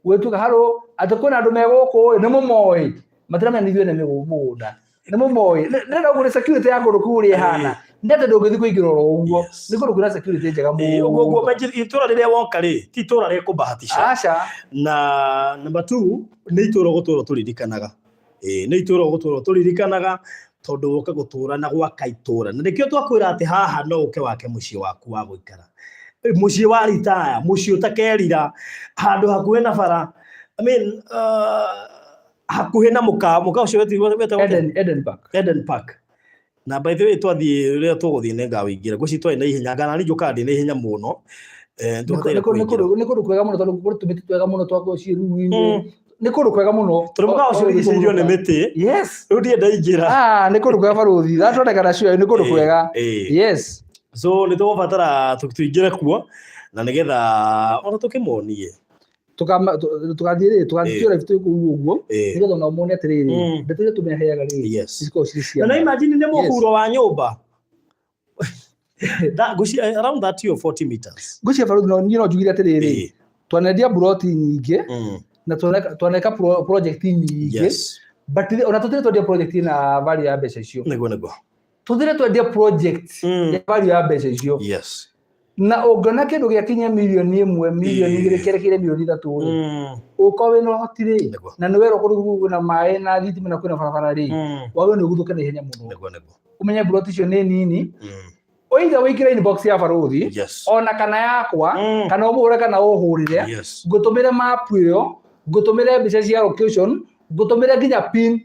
Gwĩtuĩka harũ atĩ kwĩna andũ me gũkũ ĩ nĩ mũmoĩ, matiramenya nĩ ithuĩ ene mũgũnda, nĩ mũmoĩ. Ndĩrenda ũguo nĩ security ya kũndũ kũu ũrĩa ĩhana, nĩ atĩ ndũngĩthiĩ kũingĩra oro ũguo, nĩ kũndũ kwĩna security njega Ũguo mũno. Itũra rĩrĩa woka rĩ, ti itũra rĩkũbahatisha. Aca. Na number 2 nĩ itũra ũgũtũra tũririkanaga. Nĩ itũra ũgũtũra tũririkanaga tondũ woka gũtũra na gwaka itũra. Na nĩkĩo twakwĩra atĩ haha no ũke wake mũciĩ waku wa gũikara. Mũciĩ wa retire, mũciĩ ũtakerira, handũ hakuhĩ na bara. I mean, hakuhĩ na mũkawa, mũkawa ũcio wetagwo atĩa? Eden Park. Eden Park. Na by the way twathiĩ rĩrĩa tũgũthiĩ nĩ ngawĩingĩra. Ngwĩciria twarĩ na ihenya, ngana niĩ njũkaga ndĩ na ihenya mũno. Tũbataire kũingĩra. Nĩ kũndũ kwega mũno tondũ kũrĩ tũmĩtĩ twega mũno twa ciĩruru-inĩ. Nĩ kũndũ kwega mũno. Tondũ mũkawa ũcio ũrigicĩirio nĩ mĩtĩ. Rĩu ndiĩ ndaingĩra. Nĩ kũndũ kwega barũthi. Thatondeka nacio nĩ kũndũ kwega. So nĩ tũgũbatara tũingĩre kuo na nĩgetha ona tũkĩmonie. Tũgathiĩ rĩ, tũgathiĩ tuoe live twĩ kũu ũguo, nĩgetha ona mone atĩrĩrĩ, ndeto iria tũmeheaga rĩ, cikoragwo cirĩ cia Na ma. imagine nĩ mũhuro wa nyũmba. That, ngwĩciria around 30 or 40 meters. Ngwĩciria barũthi no niĩ no njugire atĩrĩrĩ, twanendia mburoti nyingĩ, na twaneka project nyingĩ, but ona tũtirĩ twendia project na value ya mbeca icio. Nĩguo, nĩguo. Tũtirĩ twendia project ya value ya mbeca icio. Na ũngĩona kĩndũ gĩakinyia mirioni 1, mirioni 2, kĩerekeire mirioni 3 rĩ, ũkorwo wĩna ũhoti rĩ, na nĩ werwo kũndũ kũu kwĩna maĩ na thitima na kwĩna barabara rĩ, wagĩrĩirwo nĩ ũguthũke na ihenya mũno. Nĩguo, nĩguo. Ũmenye mburoti icio nĩ nini. Ũithe wĩingĩre inbox ya barũthi, ona kana yakwa, kana ũmũhũre kana ũhũrĩre, ngũtũmĩre map ĩyo, ngũtũmĩre mbica cia location, ngũtũmĩre nginya pin.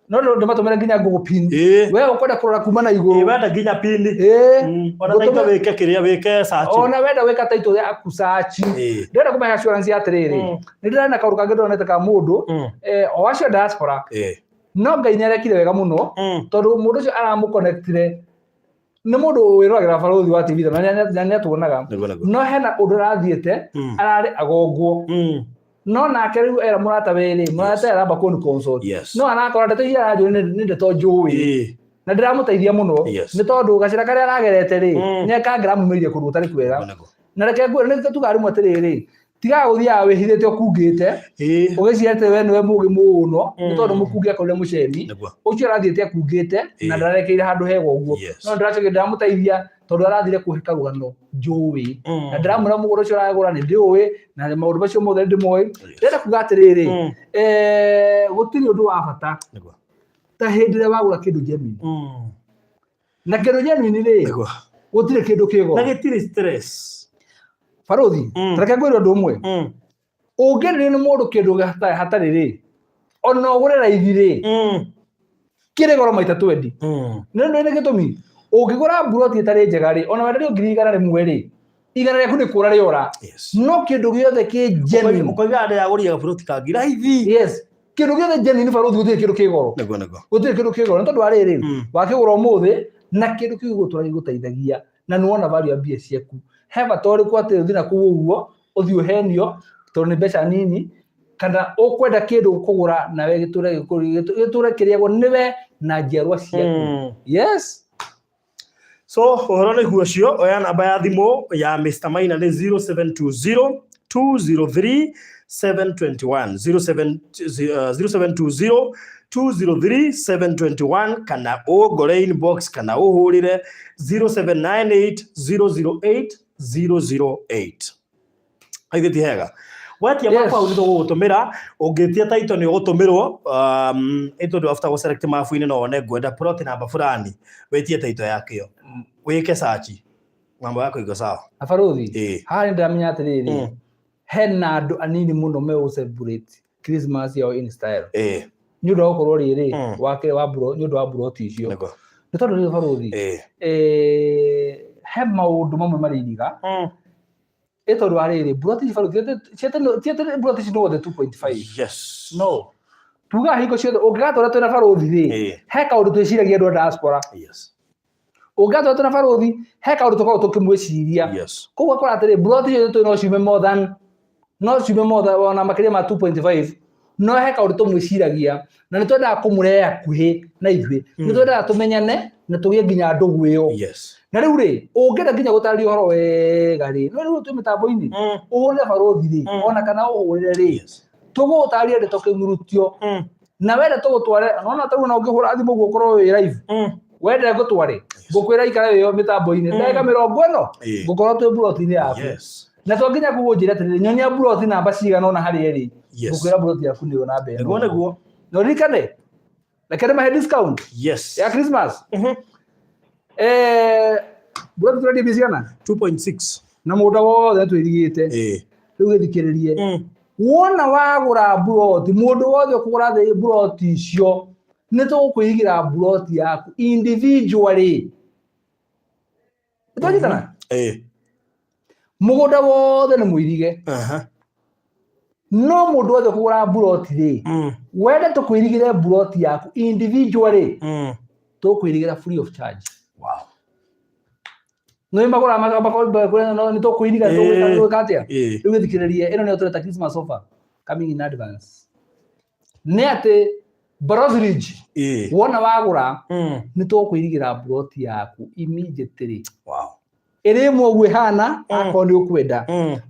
No ndĩmatũmĩre nginya Google pin. We ũkwenda kũrora kuma na igũrũ. Wenda nginya pin. Ona title wĩke kĩrĩa, wĩke search. Ona wenda wĩka title yaku search. Ndĩrenda kũmahe assurance ya atĩrĩrĩ, nĩ ndĩrona kaũndũ kangĩ ndonete ka mũndũ, o acio diaspora. No Ngai nĩarekire wega mũno, tondũ mũndũ ũcio aramũconnectire nĩ mũndũ wĩroragĩra barũthi wa TV na nĩatuonaga. Nĩguo, nĩguo. No hena ũndũ arathiĩte, ararĩ agongwo. No nake rĩu era mũrata we rĩ, mũrata aramba kũni consult. No arakora ndeto iria aranjũria nĩ ndeto njũĩ. Na ndĩramũteithia mũno. Nĩ tondũ gacĩra karĩa aragerete rĩ, nĩ kangĩramumĩria kũndũ gũtarĩ kwega. Nĩguo, nĩguo. Na reke ngwĩre, nĩ tugaga rĩmwe atĩrĩrĩ, tigaga gũthiaga wĩhithĩte ũkungĩte, ũgĩciria atĩ we nĩwe mũũgĩ mũno, nĩ tondũ mũkungi akorire mũcemi. Ũcio arathiĩte akungĩte, na ndarekeire handũ hega ũguo. No ndĩracokia ndĩramũteithia tondũ arathire kũhe karũgano njũĩ. Na ndĩramwĩra mũgũnda ũcio aragũra nĩ ndĩũĩ, na maũndũ macio mothe nĩ ndĩmoĩ. Ndĩrenda kuga atĩrĩrĩ, gũtirĩ ũndũ wa bata ta hĩndĩ ĩrĩa wagũra kĩndũ genuine. Na kĩndũ genuine rĩ, gũtirĩ kĩndũ kĩ goro. Na gĩtirĩ stress. Barũthi, ta reke ngwĩre ũndũ ũmwe. Ũngĩenderio nĩ mũndũ kĩndũ hatarĩ rĩ, ona ũgũre raithi rĩ, kĩrĩ goro maita 20. Nĩ ũndũ nĩ gĩtũmi, ũngĩgũra mburoti ĩtarĩ njega rĩ, ona wenderio ngiri igana rĩmwe rĩ, igana rĩaku nĩ kũra rĩora. No kĩndũ gĩothe kĩ genuine. Ũkoiga ndĩragũrire gaburoti kangĩ raithi. Kĩndũ gĩothe genuine barũthi, gũtirĩ kĩndũ kĩ goro. Nĩguo, nĩguo. Gũtirĩ kĩndũ kĩ goro. Nĩ tondũ wa rĩrĩ, wakĩgũra ũmũthĩ, na kĩndũ kĩu gĩgũtũra gĩgũteithagia, na nĩ wona value ya mbia ciaku. He bata ũrĩkũ atĩ ũthiĩ na kũu ũguo, ũthiĩ ũhenio, tondũ nĩ mbeca nini, kana ũkwenda kĩndũ kũgũra nawe gĩtũre kĩrĩagwo nĩwe na njiarwa ciaku. So ũhoro nĩguo ũcio, oya namba ya thimũ ya Mr. Maina nĩ 0720 203 721, 0720 203 721, kana ũngore inbox kana ũhũrĩre 0798 008 008. Aithĩ ti hega? Wetia mapu hau nĩ tũgũgũtũmĩra, ũngĩtia title nĩ ũgũtũmĩrwo, nĩ tondũ after gũ select mabu-inĩ no wone ngwenda plot namba fulani, wĩtie title yakĩo, wĩke search, mambo yako iko sawa. Na barũthi, haha nĩ ndĩramenya atĩrĩrĩ, hena andũ anini mũno me gũ celebrate Christmas yao in style. Nĩ ũndũ wa gũkorwo rĩrĩ, wake wa bro, nĩ ũndũ wa mburoti icio. Nĩ tondũ rĩrĩ barũthi, he maũndũ mamwe marĩ iriga, ĩ tondũ wa rĩrĩ, mburoti ici barũthi, ti atĩ mburoti ici no othe 2.5. No tugaga hingo ciothe ũngĩgatwara twĩna barũthi rĩ, he kaũndũ twĩciragia andũ a diaspora. Ũngĩgatwara twĩna barũthi, he kaũndũ tũkoragwo tũkĩmwĩciria. Koguo akora atĩrĩ, mburoti ciothe twĩ no ciume more than, no ciume more than ona makĩria ma 2.5, no he kaũndũ tũmwĩciragia na nĩ twendaga kũmũrehe hakuhĩ na ithuĩ, nĩ twendaga tũmenyane na tũgĩe nginya ndũgũ ĩyo. Na rĩu rĩ, ũngĩenda nginya gũtarĩria ũhoro wega rĩ, no rĩu twĩ mĩtambo-inĩ, ũhũrĩre barũthi rĩ, ona kana ũhũrĩre rĩ, tũgũgũtarĩria ndeto kĩng'urutio, na wenda tũgũtware, nona tarĩu ona ũngĩhũra thimũ ũguo ũkorwo wĩ live, wenda ngũtware, ngũkwĩra ikara wĩyo mĩtambo-inĩ ndagĩka 40, ngũkorwo twĩ mburoti-inĩ yaku. Na to nginya kuga ũnjĩre atĩrĩrĩ, nyonia mburoti namba cigana ũna harĩa ĩrĩ, ngũkwĩra mburoti yaku nĩyo namba ĩno. Nĩguo nĩguo. Na ũririkane, reke ndĩmahe discount ya Christmas. Mburoti tũrendia mbia cigana? 2.6. Na mũgũnda wothe twĩrigĩte. Rĩu gĩthikĩrĩrie. Wona wagũra mburoti, mũndũ wothe ũkũgũra mburoti icio, nĩ tũgũkwĩigĩra mburoti yaku individually. Nĩtwanyitana? Mũgũnda wothe nĩ mũirige. No mũndũ wothe ũkũgũra mburoti rĩ, wende tũkwĩrigĩre mburoti yaku individually, tũkwĩrigĩra free of charge. Nĩ magũraga nĩ tũkwĩriga, tũgwĩka atĩa? Rĩu gĩthikĩrĩrie, ĩno nĩyo tũreta Christmas offer coming in advance. Nĩ atĩ Barothi Ridge, wona wagũra, nĩ tũkwĩrigĩra mburoti yaku immediately. Ĩrĩ ĩmwe ũguo ĩhana, akorwo nĩ ũkwenda.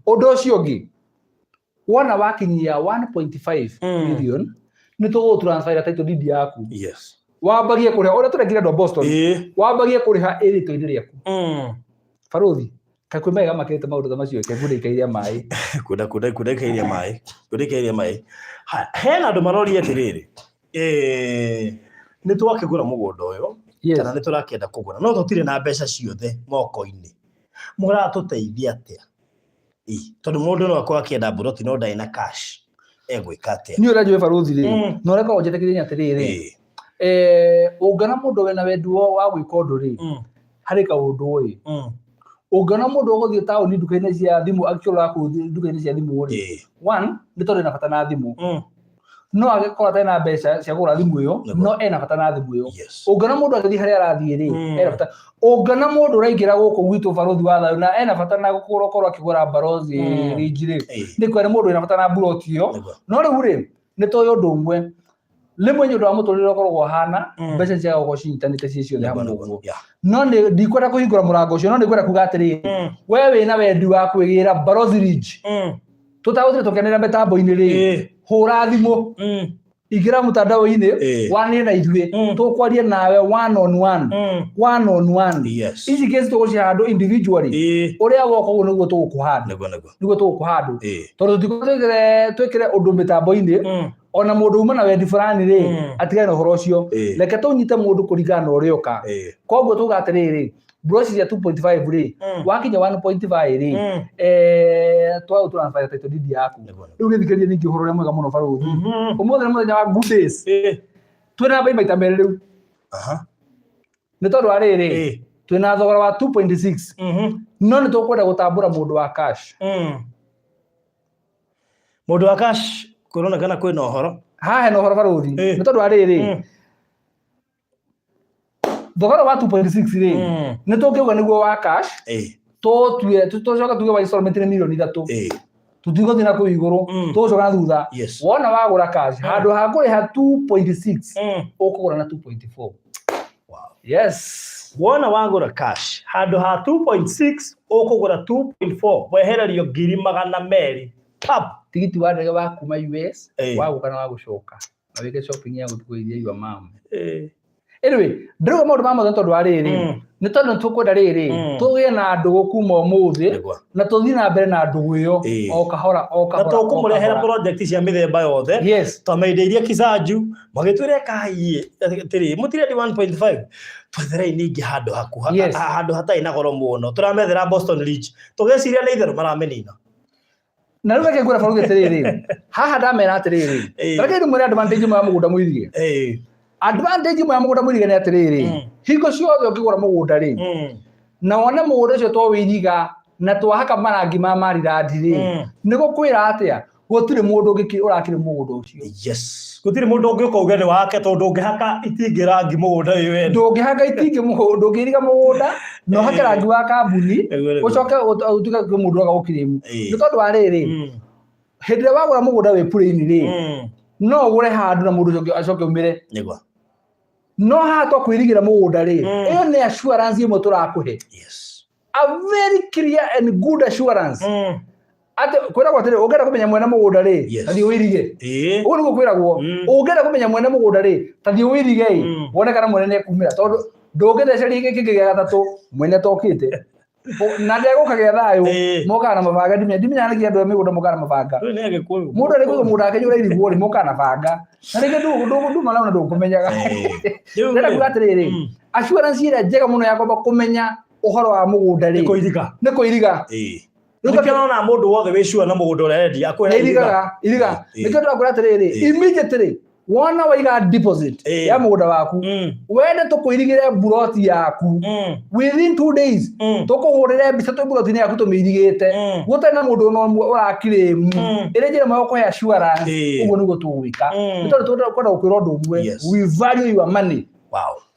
Ũndũ ũcio ũngĩ, wona wakinyia 1.5 million, nĩ tũgũgũtransferĩra title deed yaku. Wambagie kũrĩha ũrĩa tũrekire andũ a Boston. Wambagie kũrĩha ĩ rĩtwa-inĩ rĩaku. Barũthi, kaĩ kwĩ mawega makĩrĩte maũndũ ta macio, reke ngũrĩkairie maĩ. Kunda kunda kundekeirie maĩ. Kundekeirie maĩ. Ha, hena andũ maroria atĩrĩrĩ, nĩ twakĩgũra mũgũnda ũyũ, kana nĩ tũrakĩenda kũgũra, no tũtirĩ na mbeca ciothe moko-inĩ. Mũratũteithia atĩa? Tondũ mũndũ no akorwo akĩenda mburoti no ndarĩ na cash, egwĩka atĩa? Niĩ ũrĩa njũĩ barũthi rĩ, na ũrĩa ngoragwo njĩtĩkĩtie atĩrĩrĩ, ũngĩona mũndũ wĩna wendi wa gwĩka ũndũ rĩ, harĩ kaũndũ ĩ. Ũngĩona mũndũ ũgũthiĩ taũni nduka-inĩ cia thimũ, akĩũrora kũu nduka-inĩ cia thimũ rĩ, one, nĩ tondũ ena bata na thimũ. No angĩkorwo atarĩ na mbeca cia kũgũra thimũ ĩyo, no ena bata na thimũ ĩyo. Ũngĩona mũndũ agĩthiĩ harĩa arathiĩ rĩ, ena bata. Ũngĩona mũndũ ũraingĩra gũkũ gwitũ barũthi wa thayũ na ena bata na gũkorwo akĩgũra Barothi Ridge rĩ, nĩ kuona mũndũ wĩna bata na mburoti ĩyo. No rĩu rĩ, nĩ tũĩ ũndũ ũmwe, rĩmwe nĩ ũndũ wa mũtũrĩre ũkoragwo ũhana, mbeca ciaga gũkorwo cinyitanĩte ciĩ ciothe hamwe ũguo. No nĩ ndikwenda kũhingũra mũrango ũcio, no nĩ ngwenda kuga atĩrĩrĩ, we wĩna wendi wa kwĩgĩra Barothi Ridge, tũtagũthire tũkenera mĩtambo-inĩ rĩ, hũra thimũ, ingĩra mtandao-inĩ, wanie na ithuĩ, tũkwaria nawe one on one, one on one. Ici case tũgũcihandũ individually, ũrĩa woka ũguo nĩguo tũgũkũhandũ. Nĩguo nĩguo. Nĩguo tũgũkũhandũ. Tondũ tũtikũhota twĩkĩre ũndũ mĩtambo-inĩ, ona mũndũ uma na wendi fulani rĩ, atigane na ũhoro ũcio. Reke tũnyite mũndũ kũringana na ũrĩa oka. Koguo tuga atĩrĩrĩ, mburoti cia 2.5 rĩ, wakinya 1.5 rĩ, twagũ transfer title deed yaku. Rĩu gĩthikĩrĩrie ningĩ ũhoro ũrĩa mwega mũno barũthi. Ũmũthĩ nĩ mũthenya wa good days. Twĩna bei maita merĩ rĩu. Nĩ tondũ wa rĩrĩ, twĩna thogora wa 2.6. No nĩ tũkwenda gũtambũra mũndũ wa cash. Mũndũ wa cash kũronekana kwĩna ũhoro. Haha hena ũhoro barũthi. Nĩ tondũ wa rĩrĩ, thogora wa 2.6 rĩ, nĩ tũngĩuga nĩguo wa cash, tũtue tũcoke tuge wa installment nĩ mirioni 3. Tũtigũthiĩ na kũu igũrũ, tũgũcoka na thutha. Wona wagũra cash, handũ ha kũrĩha 2.6, ũkũgũra na 2.4. Yes. Wona wagũra cash, handũ ha 2.6 ũkũgũra 2.4, wehererio ngiri magana merĩ. Pap. Tigiti wa ndege wa kuma US, wa gũka na wa gũcoka. Na wĩke shopping ya gũthiĩ kũgeithia your mom. Anyway, ndĩrauga maũndũ ma mothe tondũ wa rĩrĩ, nĩ tondũ nĩ tũkwenda rĩrĩ, tũgĩe na ndũgũ kuma ũmũthĩ, na tũthiĩ na mbere na ndũgũ ĩyo, o kahora, o Na kahora, o tũkũmũrehera kahora. project cia mĩthemba yothe. Twamendeirie Kisanju, magĩtwĩra ĩkai atĩrĩ, mũtirendi 1.5, twetherei ningĩ handũ hakuha, handũ hatarĩ na goro mũno. Tũramethera Boston Ridge. Tũgĩciria nĩ itherũ maramĩnina. Na rĩu reke ngwĩre barũthi atĩrĩrĩ, haha ndamera atĩrĩrĩ, reke ndĩmwĩre advantage ĩmwe ya mũgũnda mũirige. Advantage ĩmwe ya mũgũnda mũirige nĩ atĩrĩrĩ, Hingo ciothe ũngĩgũra mũgũnda rĩ, na wone mũgũnda ũcio to wĩiriga na twahaka marangi ma marirandi rĩ, nĩ gũkwĩra atĩa? Gũtirĩ mũndũ ũngĩ ũrakĩrĩ mũgũnda ũcio. Yes, gũtirĩ mũndũ ũngĩũka uge nĩ wake, tondũ ndũngĩhaka itingĩ rangi mũgũnda wĩ wene. Ndũngĩhaka itingĩ mũgũnda, ndũngĩiriga mũgũnda na ũhake rangi wa kambuni, Nĩguo, nĩguo. ũcoke ũtuĩke kwĩ mũndũ ũroka gũkirĩmu. Nĩ tondũ wa rĩrĩ, hĩndĩ ĩrĩa wagũra mũgũnda wĩ plain rĩ, no ũgũre handũ na mũndũ ũcio acoke umĩre. No haha to kwĩrigĩra mũgũnda rĩ, ĩyo nĩ assurance ĩmwe tũrakũhe, a very clear and good assurance, atĩ kwĩragwo atĩrĩ, ũngĩenda kũmenya mwene mũgũnda rĩ, ta thiĩ ũirige. Ũguo nĩguo kwĩragwo. Ũngĩenda kũmenya mwene mũgũnda rĩ, ta thiĩ ũirige ĩ, wone kana mwene nĩ ekumĩra, tondũ ndũngĩtheceria gĩkĩ kĩngĩ gĩa gatatũ mwene atokĩte. Na ndegũka gĩa thayũ. Mokaga na mabanga. Ndimenyaga nĩkĩ andũ a mĩgũnda mokaga na mabanga. Ũyũ nĩ Agĩkũyũ. Mũndũ arĩ kũiga mũgũnda wake ũrairigwo rĩ, mokaga na banga, na rĩngĩ nduma naona ndũkũmenyaga. Rĩu Ndĩrenda rĩ, kuga atĩrĩrĩ, assurance ĩrĩa njega mũno ya kwamba kũmenya ũhoro wa mũgũnda rĩ, nĩ kũiriga. Nĩ kũiriga. Rĩu Nĩkĩo ũrona mũndũ wothe wĩ sure na mũgũnda ũrĩa arendia akwĩra nĩ irigaga iriga. Nĩkĩo ndĩrakwĩra atĩrĩrĩ, immediately wona waiga deposit ya mũgũnda waku, wende tũkũirigĩre mburoti yaku, within 2 days tũkũhũrĩre mbica twĩ mburoti-inĩ yaku tũmĩirigĩte, gũtarĩ na mũndũ ona ũmwe ũrakirĩmu. Ĩrĩ njĩra ĩmwe ya gũkũhe assurance. Ũguo nĩguo tũgwĩka, nĩ tondũ twenda gũkwĩra ũndũ ũmwe: we value your money.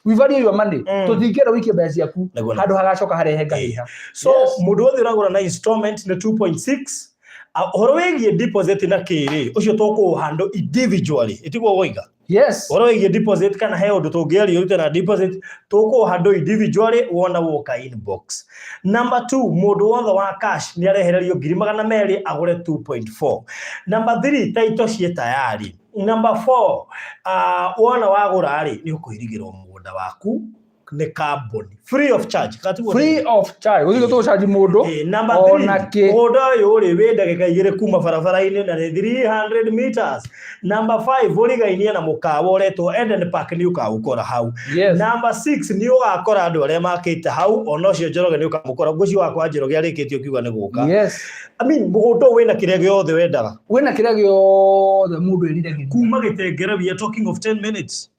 We value your money. Tũtingĩenda ũikie mbeca ciaku Nĩguo, nĩguo. handũ hagacoka harehe ngahĩha. So mũndũ wothe ũragũra na installment nĩ 2.6. Ah, ũhoro wĩgiĩ deposit na kĩrĩ ũcio tũkũũhandle individually, ĩtiguo woiga? Yes. Ũhoro wĩgiĩ deposit, kana he ũndũ tũngĩaria ũrute na deposit, tũkũũhandle individually wona woka inbox. Number 2, mũndũ wothe wa cash nĩ arehererio 200,000 agũre 2.4. Number 3, title ciĩ tayari. Number 4, wona wagũra rĩ, nĩ ũkũirigĩrwo mũgũnda waku nĩ kambuni free of charge. Katiguo? Free of charge, gũtirĩ tũgũcanji mũndũ Number ona 3, kĩ. Mũgũnda ũyũ rĩ, wĩ ndagĩka 2 kuma barabara-inĩ na nĩ 300 meters. Number 5, ũrigainie na mũkawa ũretwo Eden Park, nĩ ũkaũkora hau. Number 6, nĩ ũgakora andũ arĩa makĩte hau, ona ũcio Njoroge nĩ ũkamũkora. Ngũcio wakwa Njoroge arĩkĩtie ũkiuga nĩ gũka. I mean, mũgũnda ũyũ wĩna kĩrĩa gĩothe wendaga. Wĩna kĩrĩa gĩothe mũndũ eriragĩria. Kuma Gĩtengera, we are talking of 10 minutes.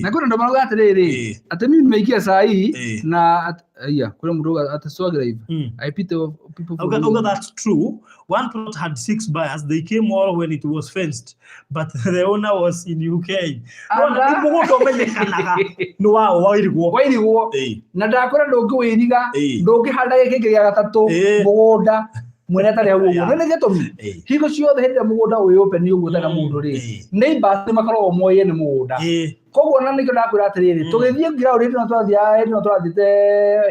Na kwĩna andũ marauga atĩrĩrĩ, atĩ mimi nimeingia saa hii na aya kwĩna mũndũ uga atĩ Swag Live, I pity of people for Okay, losing. okay, that's true. One plot had six buyers. They came all when it was fenced, but the owner was in UK. No, Anga. nĩ mũgũnda ũmenyekanaga nĩ waũ wairigwo. Wairigwo. Na ndakwĩra ndũngĩwĩiriga, ndũngĩhanda gĩkĩ kĩngĩ gĩa gatatũ mũgũnda mwene atarĩ hau ũguo. Nĩ gĩtũmi, hingo ciothe hĩndĩ ĩrĩa mũgũnda wĩ open ũguo ũtarĩ na mũndũ rĩ, neighbors nĩ makoragwo moĩ nĩ mũgũnda. Koguo na nĩkĩo ndakwĩra atĩrĩrĩ, tũgĩthiĩ ground hĩndĩ ĩno twathiaga, hĩndĩ ĩno tũrathiĩte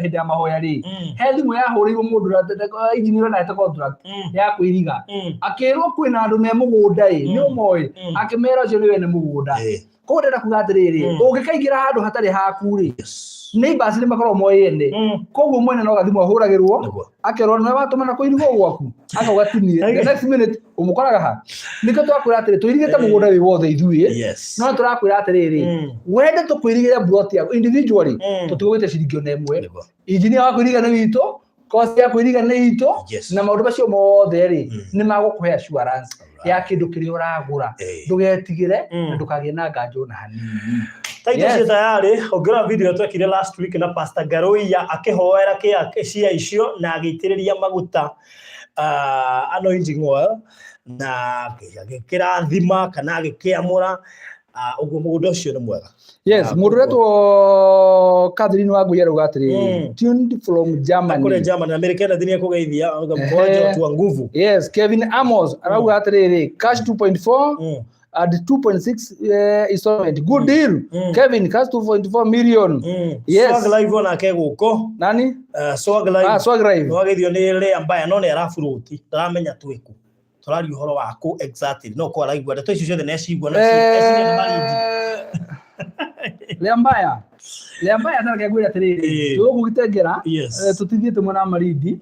hĩndĩ ya mahoya rĩ, he thimũ yahũrĩirwo mũndũ engineer ũrĩa contract ya kwĩriga, akĩrwo kwĩna andũ me mũgũnda ĩ, nĩ ũmoĩ? Akĩmera ũcio nĩ wene mũgũnda. Koguo ndĩrenda kuga atĩrĩrĩ, ũngĩkaingĩra handũ hatarĩ haku rĩ, neighbors nĩ makoragwo moĩ ene. Koguo mwene no gathimũ ahũragĩrwo, akerwo nĩ watũmana kũirigwo gwaku, akauga tinie. The next minute ũmũkoraga ha. Nĩkĩo twakwĩra atĩrĩ, tũirigĩte mũgũnda wĩ wothe ithuĩ, no tũrakwĩra atĩrĩrĩ, wende tũkwĩrigĩre plot yaku individually, tũtigũgĩte ciringi ona ĩmwe. Engineer wa kwĩriga nĩ witũ, cost ya kwĩriga nĩ itũ, na maũndũ macio mothe rĩ, nĩ magũkũhe assurance ya kĩndũ kĩrĩa ũragũra. Ndũgetigĩre na ndũkagĩe na nganja ona hanini. Taito ciĩ tayarĩ. Ũngĩrora video twekire last week na Pastor Garoia akĩhoera kĩa cia icio na agĩitĩrĩria maguta, anointing oil, na agĩkĩrathima kana agĩkĩamũra. Ũguo mũgũnda ũcio nĩ mwega. Yes. Mũndũ ũretwo Catherine Wangui arauga atĩrĩrĩ, tuned from Germany. Kũrĩa Germany, na Mary Kenneth nĩ ekũgeithia mkoajo tua nguvu. Yes, Kevin Amos arauga atĩrĩrĩ, cash 2.4 and 2.6 installment, good deal. Kevin, cash 2.4 million. Yes. Swag Live onake gũkũ. Nani? Swag Live. Ah, Swag Live. Nĩwageithio nĩ Lea Mbaya, no nĩ araburũti, ndaramenya twĩkũ tũraria ũhoro waku exactly, no ko araigua ndeto icio ciothe nĩacigua na eciria nĩ Malindi. Lea Mbaya, Lea Mbaya, tareke ngwĩre atĩrĩrĩ, twĩ gũkũ Gĩtengera, tũtithiĩte mwena wa Malindi.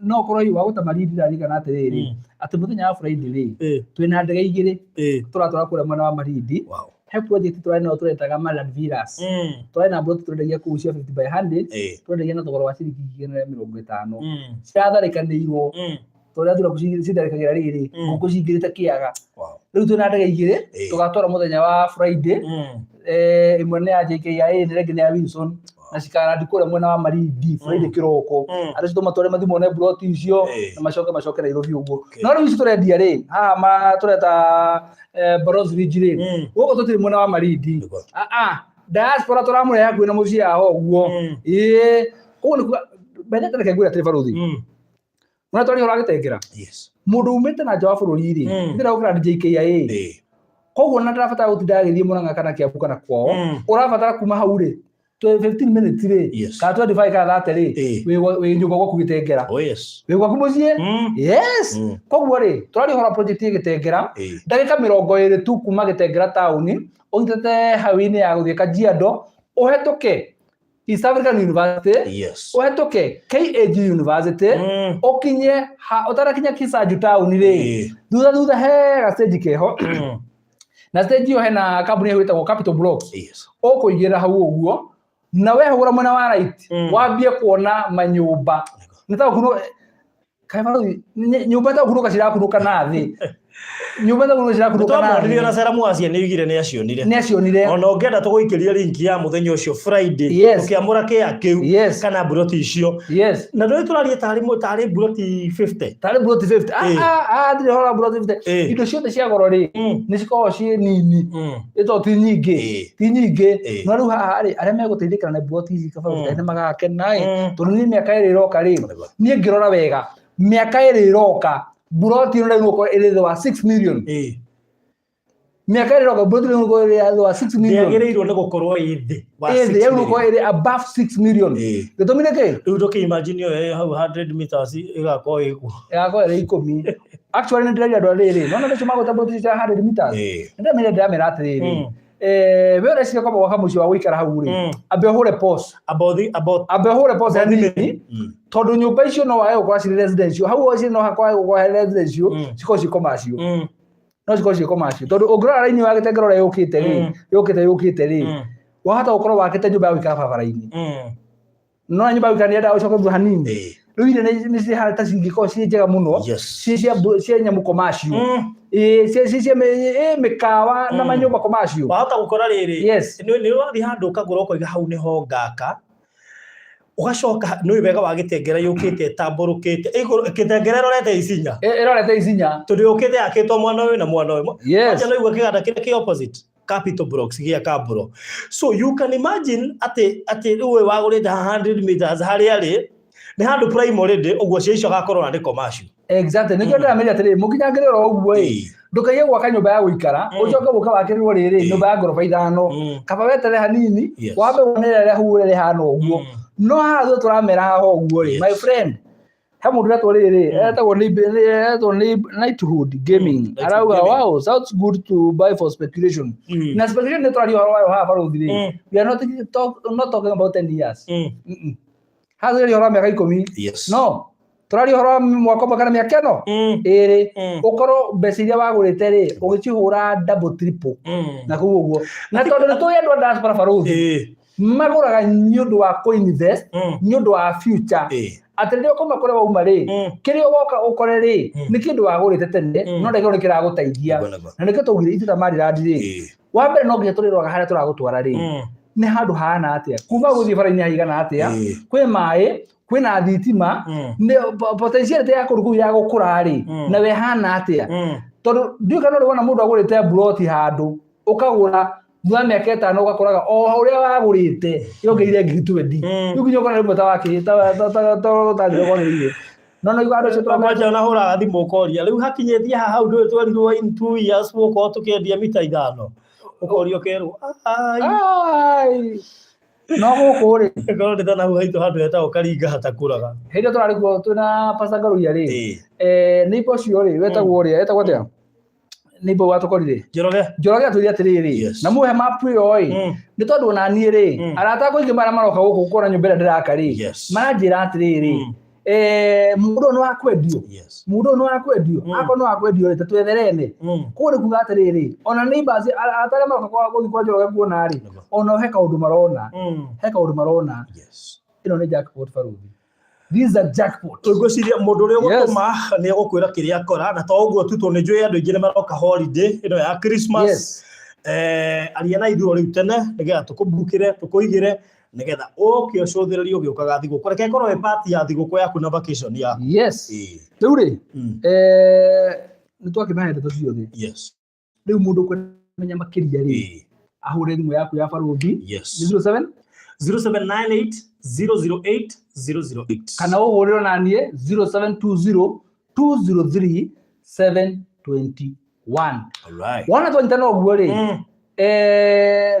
No korwo hihi wagũta Malindi, ndarikana atĩrĩrĩ, atĩ mũthenya wa Friday rĩ, twĩna ndege igĩrĩ tũratwara kũrĩa mwena wa Malindi. He project tũrarĩ nayo tũretaga Maryland Villas. Tũrarĩ na plot tũrendagia kũu cia 50 by 100, tũrendagia na thogora wa ciringi 150,000. Ciratharĩkanĩirwo. Tondũ thuraku citharĩkagĩra rĩrĩ ngũkũ cingĩrĩte kĩaga. Rĩu twĩna ndege igĩrĩ tũgatwara mũthenya wa Friday. Ĩmwe nĩ ya JKIA na ĩrĩa ĩngĩ nĩ ya Wilson, na cikarandi kũrĩa mwena wa Malindi Friday kĩroko. Andũ acio tũmatware mathiĩ mone mburoti icio na macoke Nairobi ũguo. No rĩu ici tũrendia rĩ haha tũreta Barozi Ridge rĩ, gũkũ tũtirĩ mwena wa Malindi. Diaspora tũramũrehe hakuhĩ na mũciĩ haha ũguo. Ĩĩ koguo nĩ kuga mbete reke ngwĩre atĩrĩ baruthi. Ona twaria ũhoro wa Gĩtengera, mũndũ umĩte na nja wa bũrũri rĩ, ndĩrenda gũkĩra JKIA. Koguo na ndarabatara gũtinda agĩthiĩ Murang'a kana Kiambu kana kwao. Ũrabatara kuma hau rĩ, 15 minutes rĩ, kana 25 kana 30 rĩ, wĩ nyũmba gwaku Gĩtengera. Oh yes. Wĩ gwaku mũciĩ? Yes. Koguo rĩ, tũraria ũhoro wa project ya Gĩtengera, ndagĩka 20 tu kuma Gĩtengera taũni, ũnyitĩte highway-inĩ ya gũthiĩ Kajiado, ũhetũke East African University, ũhetũke KAG University, ũkinye ũtanakinya Kisaju taũni rĩ, thutha thutha he ga stage keho, na stage ĩyo hena kambuni ĩyo ĩtagwo Capital Blocks. Ũkũigĩrĩra hau ũguo na wehũgũra mwena wa right, wambie kuona manyũmba nĩ ta gũkunũka kaĩ barothi nyũmba ta gũkunũka cirakunũka na thĩ, nyũmba ta gũkunũka cirakunũka na Twamonirie na Sarah Mwacia nĩ oigire nĩ acionire. Nĩ acionire. Ona ũngĩenda tũgũikĩria link ya mũthenya ũcio Friday, ũkĩamũra kĩa kĩu kana mburoti icio. Na ndũĩ tũraria tarĩ mburoti 50. Tarĩ mburoti 50. Ndirĩ hora mburoti 50. Indo ciothe cia goro rĩ, nĩ cikoragwo ciĩ nini. Ĩto ti nyingĩ. Ti nyingĩ. No rĩu haha rĩ, arĩa megũteithĩka na mburoti ici kaba nĩ magakena ĩ. Tondũ niĩ mĩaka ĩrĩ ĩroka rĩ, niĩ ngĩrora wega, mĩaka ĩrĩ ĩroka mburoti ĩno rĩu gũkorwo ĩrĩ thĩ wa 6 million. Mĩaka ĩrĩ ĩroka mburoti ĩno gũkorwo ĩrĩ thĩ wa 6 million. Ndĩagĩrĩirwo nĩ gũkorwo ĩ thĩ wa 6 million. Gũkorwo ĩrĩ above 6 million. Gĩtũmi nĩ kĩ? Rĩu ndũkĩ imagine ĩyo ĩ hau 100 meters ĩgakorwo ĩ kuo. Ĩgakorwo ĩrĩ 10. Actually nĩ ndĩraria andũ rĩrĩ, nona andũ acio magũta mburoti cia 100 meters. Nĩ ndĩramera atĩrĩrĩ, we ũreciria kwamba gwaka mũciĩ wa gũikara hau rĩ, ambe ũhũre pause. Ambe ũhũre pause hanini, tondũ nyũmba icio no wage gũkorwo cirĩ residential. Hau ũcio no hakorwo gũkorwo he residential, cikorwo ciĩ commercial. No cikorwo ciĩ commercial. Tondũ ũngĩrora raini wa Gĩtengera ũrĩa yũkĩte rĩ, yũkĩte rĩ, wahota gũkorwo wakĩte nyũmba ya gũikara barabara-inĩ. No nyũmba ya gũikara nĩ yendaga ũcoke thutha hanini. Rĩu iria nĩ cihana ta cingĩkorwo ciĩ njega mũno, ciĩ cia nyamũ commercial. Ciĩ cia mĩkawa na manyũmba commercial. Wahota gũkora rĩrĩ, nĩ ũrathiĩ handũ ũkagũra ũkoiga hau nĩho ngaka, ũgacoka nĩ wega wa Gĩtengera yũkĩte ĩtambũrũkĩte igũrũ. Gĩtengera ĩrorete Isinya. Ĩrorete Isinya. Tondũ yũkĩte yakĩtwo mwena ũyũ na mwena ũyũ. Kwanja no igua kĩganda kĩrĩa kĩ opposite Capital Blocks gĩa Kambũro. So you can imagine atĩ rĩu ũyũ wagũrĩte 100 meters harĩa rĩ nĩ handũ prime already, ũguo cia icio agakorwo na nĩ commercial. Exactly. Nĩkĩo ndĩramenya atĩrĩrĩ, mũkinyangĩre oro ũguo ĩ, ndũkaiye gwaka nyũmba ya gũikara, ũcoke gũka wakĩrĩrwo rĩrĩ nyũmba ya ngoroba 5. Kaba weterere hanini, wambe wone rĩrĩa hau ũrĩa rĩhana ũguo. No haha thutha tũramera haha ũguo rĩ, my friend, he mũndũ ũretwo rĩrĩ, etagwo nĩ Knighthood Gaming. Arauga, wow, sounds good to buy for speculation. Na speculation nĩ tũraria ũhoro wayo haha barothi rĩ. We are not talking about 10 years. Haha tũraria ũhoro wa mĩaka 10. No, tũraria ũhoro wa mwaka ũmwe kana mĩaka ĩno ĩrĩ, ũkorwo mbeca iria wagũrĩte rĩ, ũgĩcihũra double triple. Na kũu ũguo. Na tondũ nĩ tũĩ andũ a diaspora barothi, magũraga nĩ ũndũ wa kũ-invest, nĩ ũndũ wa future. Atĩ rĩrĩa ũkauma kũrĩa wauma rĩ, kĩrĩa ũgoka ũkore rĩ, nĩ kĩndũ wagũrĩte tene, no ndagĩrĩirwo nĩ kĩragũteithia. Na nĩkĩo twaugire ithuĩ ta Maryland rĩ, wa mbere no nginya tũrĩroraga harĩa tũragũtwara rĩ, nĩ handũ hahana atĩa, kuma gũthiĩ bara-inĩ haigana atĩa, kwĩ maĩ, kwĩna thitima, nĩ potentiality ya kũndũ kũu ya gũkũra rĩ, na we hana atĩa. Tondũ ndiũĩ kana ũrĩ wona mũndũ agũrĩte mburoti handũ, ũkagũra thutha wa mĩaka 5 ũgakoraga o ũrĩa wagũrĩte yongereire ngiri 20. Rĩu nginya ũkona rĩmwe ta wakĩ ta ũtangĩrogoreire. No no igua andũ acio tũramenya. Kwanja ona hũraga thimũ ũkoria rĩu hakinyĩtie haha hau ndũĩ twerirwo in 2 years gũkorwo tũkĩendia mita 5, ũkoria ũkerwo ai. Ai. No gũkũ rĩ, Korwo ndĩ hau haitũ handũ hetagwo Karinga hatakũraga. Hĩndĩ ĩyo tũrarĩ kuo twĩna Pastor Ngaruiya rĩ, neighbor ũcio rĩ, wetagwo ũrĩa, etagwo atĩa? Neighbor watũkorire. Njoroge. Njoroge atwĩrire atĩrĩrĩ, na muhe map ĩyo ĩ, nĩ tondũ ona niĩ rĩ, arata akwa aingĩ marĩa maroka gũkũ kuona nyũmba ĩrĩa ndĩraka rĩ, maranjĩra atĩrĩrĩ, mũndũ ũyũ nĩ wa kwendio, mũndũ ũyũ nĩ wa kwendio, akorwo nĩ wa kwendio rĩ, ta twetherene. Koguo nĩ kuga atĩrĩrĩ, ona neighbors, arata arĩa maroka gũthiĩ kwa Njoroge kuona rĩ, ona he kaũndũ marona, he kaũndũ marona. Ĩno nĩ jackpot baruthi. This is a jackpot. Ngwĩciria mũndũ ũrĩa ũgũtũma nĩ egũkwĩra kĩrĩa akora, na to ũguo tu, tondũ nĩ njũĩ andũ aingĩ nĩ maroka holiday ĩno ya Christmas. Aria na ithuĩ o rĩu tene nĩgetha tũkũmbukĩre, tũkũigĩre, nĩgetha ũke ũcũthĩrĩrie ũgĩũkaga thigũkũ. Reke ĩkorwo ĩ part ya thigũkũ yaku na vacation yaku. Rĩu rĩ, nĩ twakĩmahe ndeto ciothe. Rĩu mũndũ ũkwenda makĩria rĩ, ahũre thimũ yaku ya barũthi. Nĩ 07 0798 008 008. Kana ũhũrĩrwo na niĩ 0720 203 721. Wona twanyitana ũguo rĩ,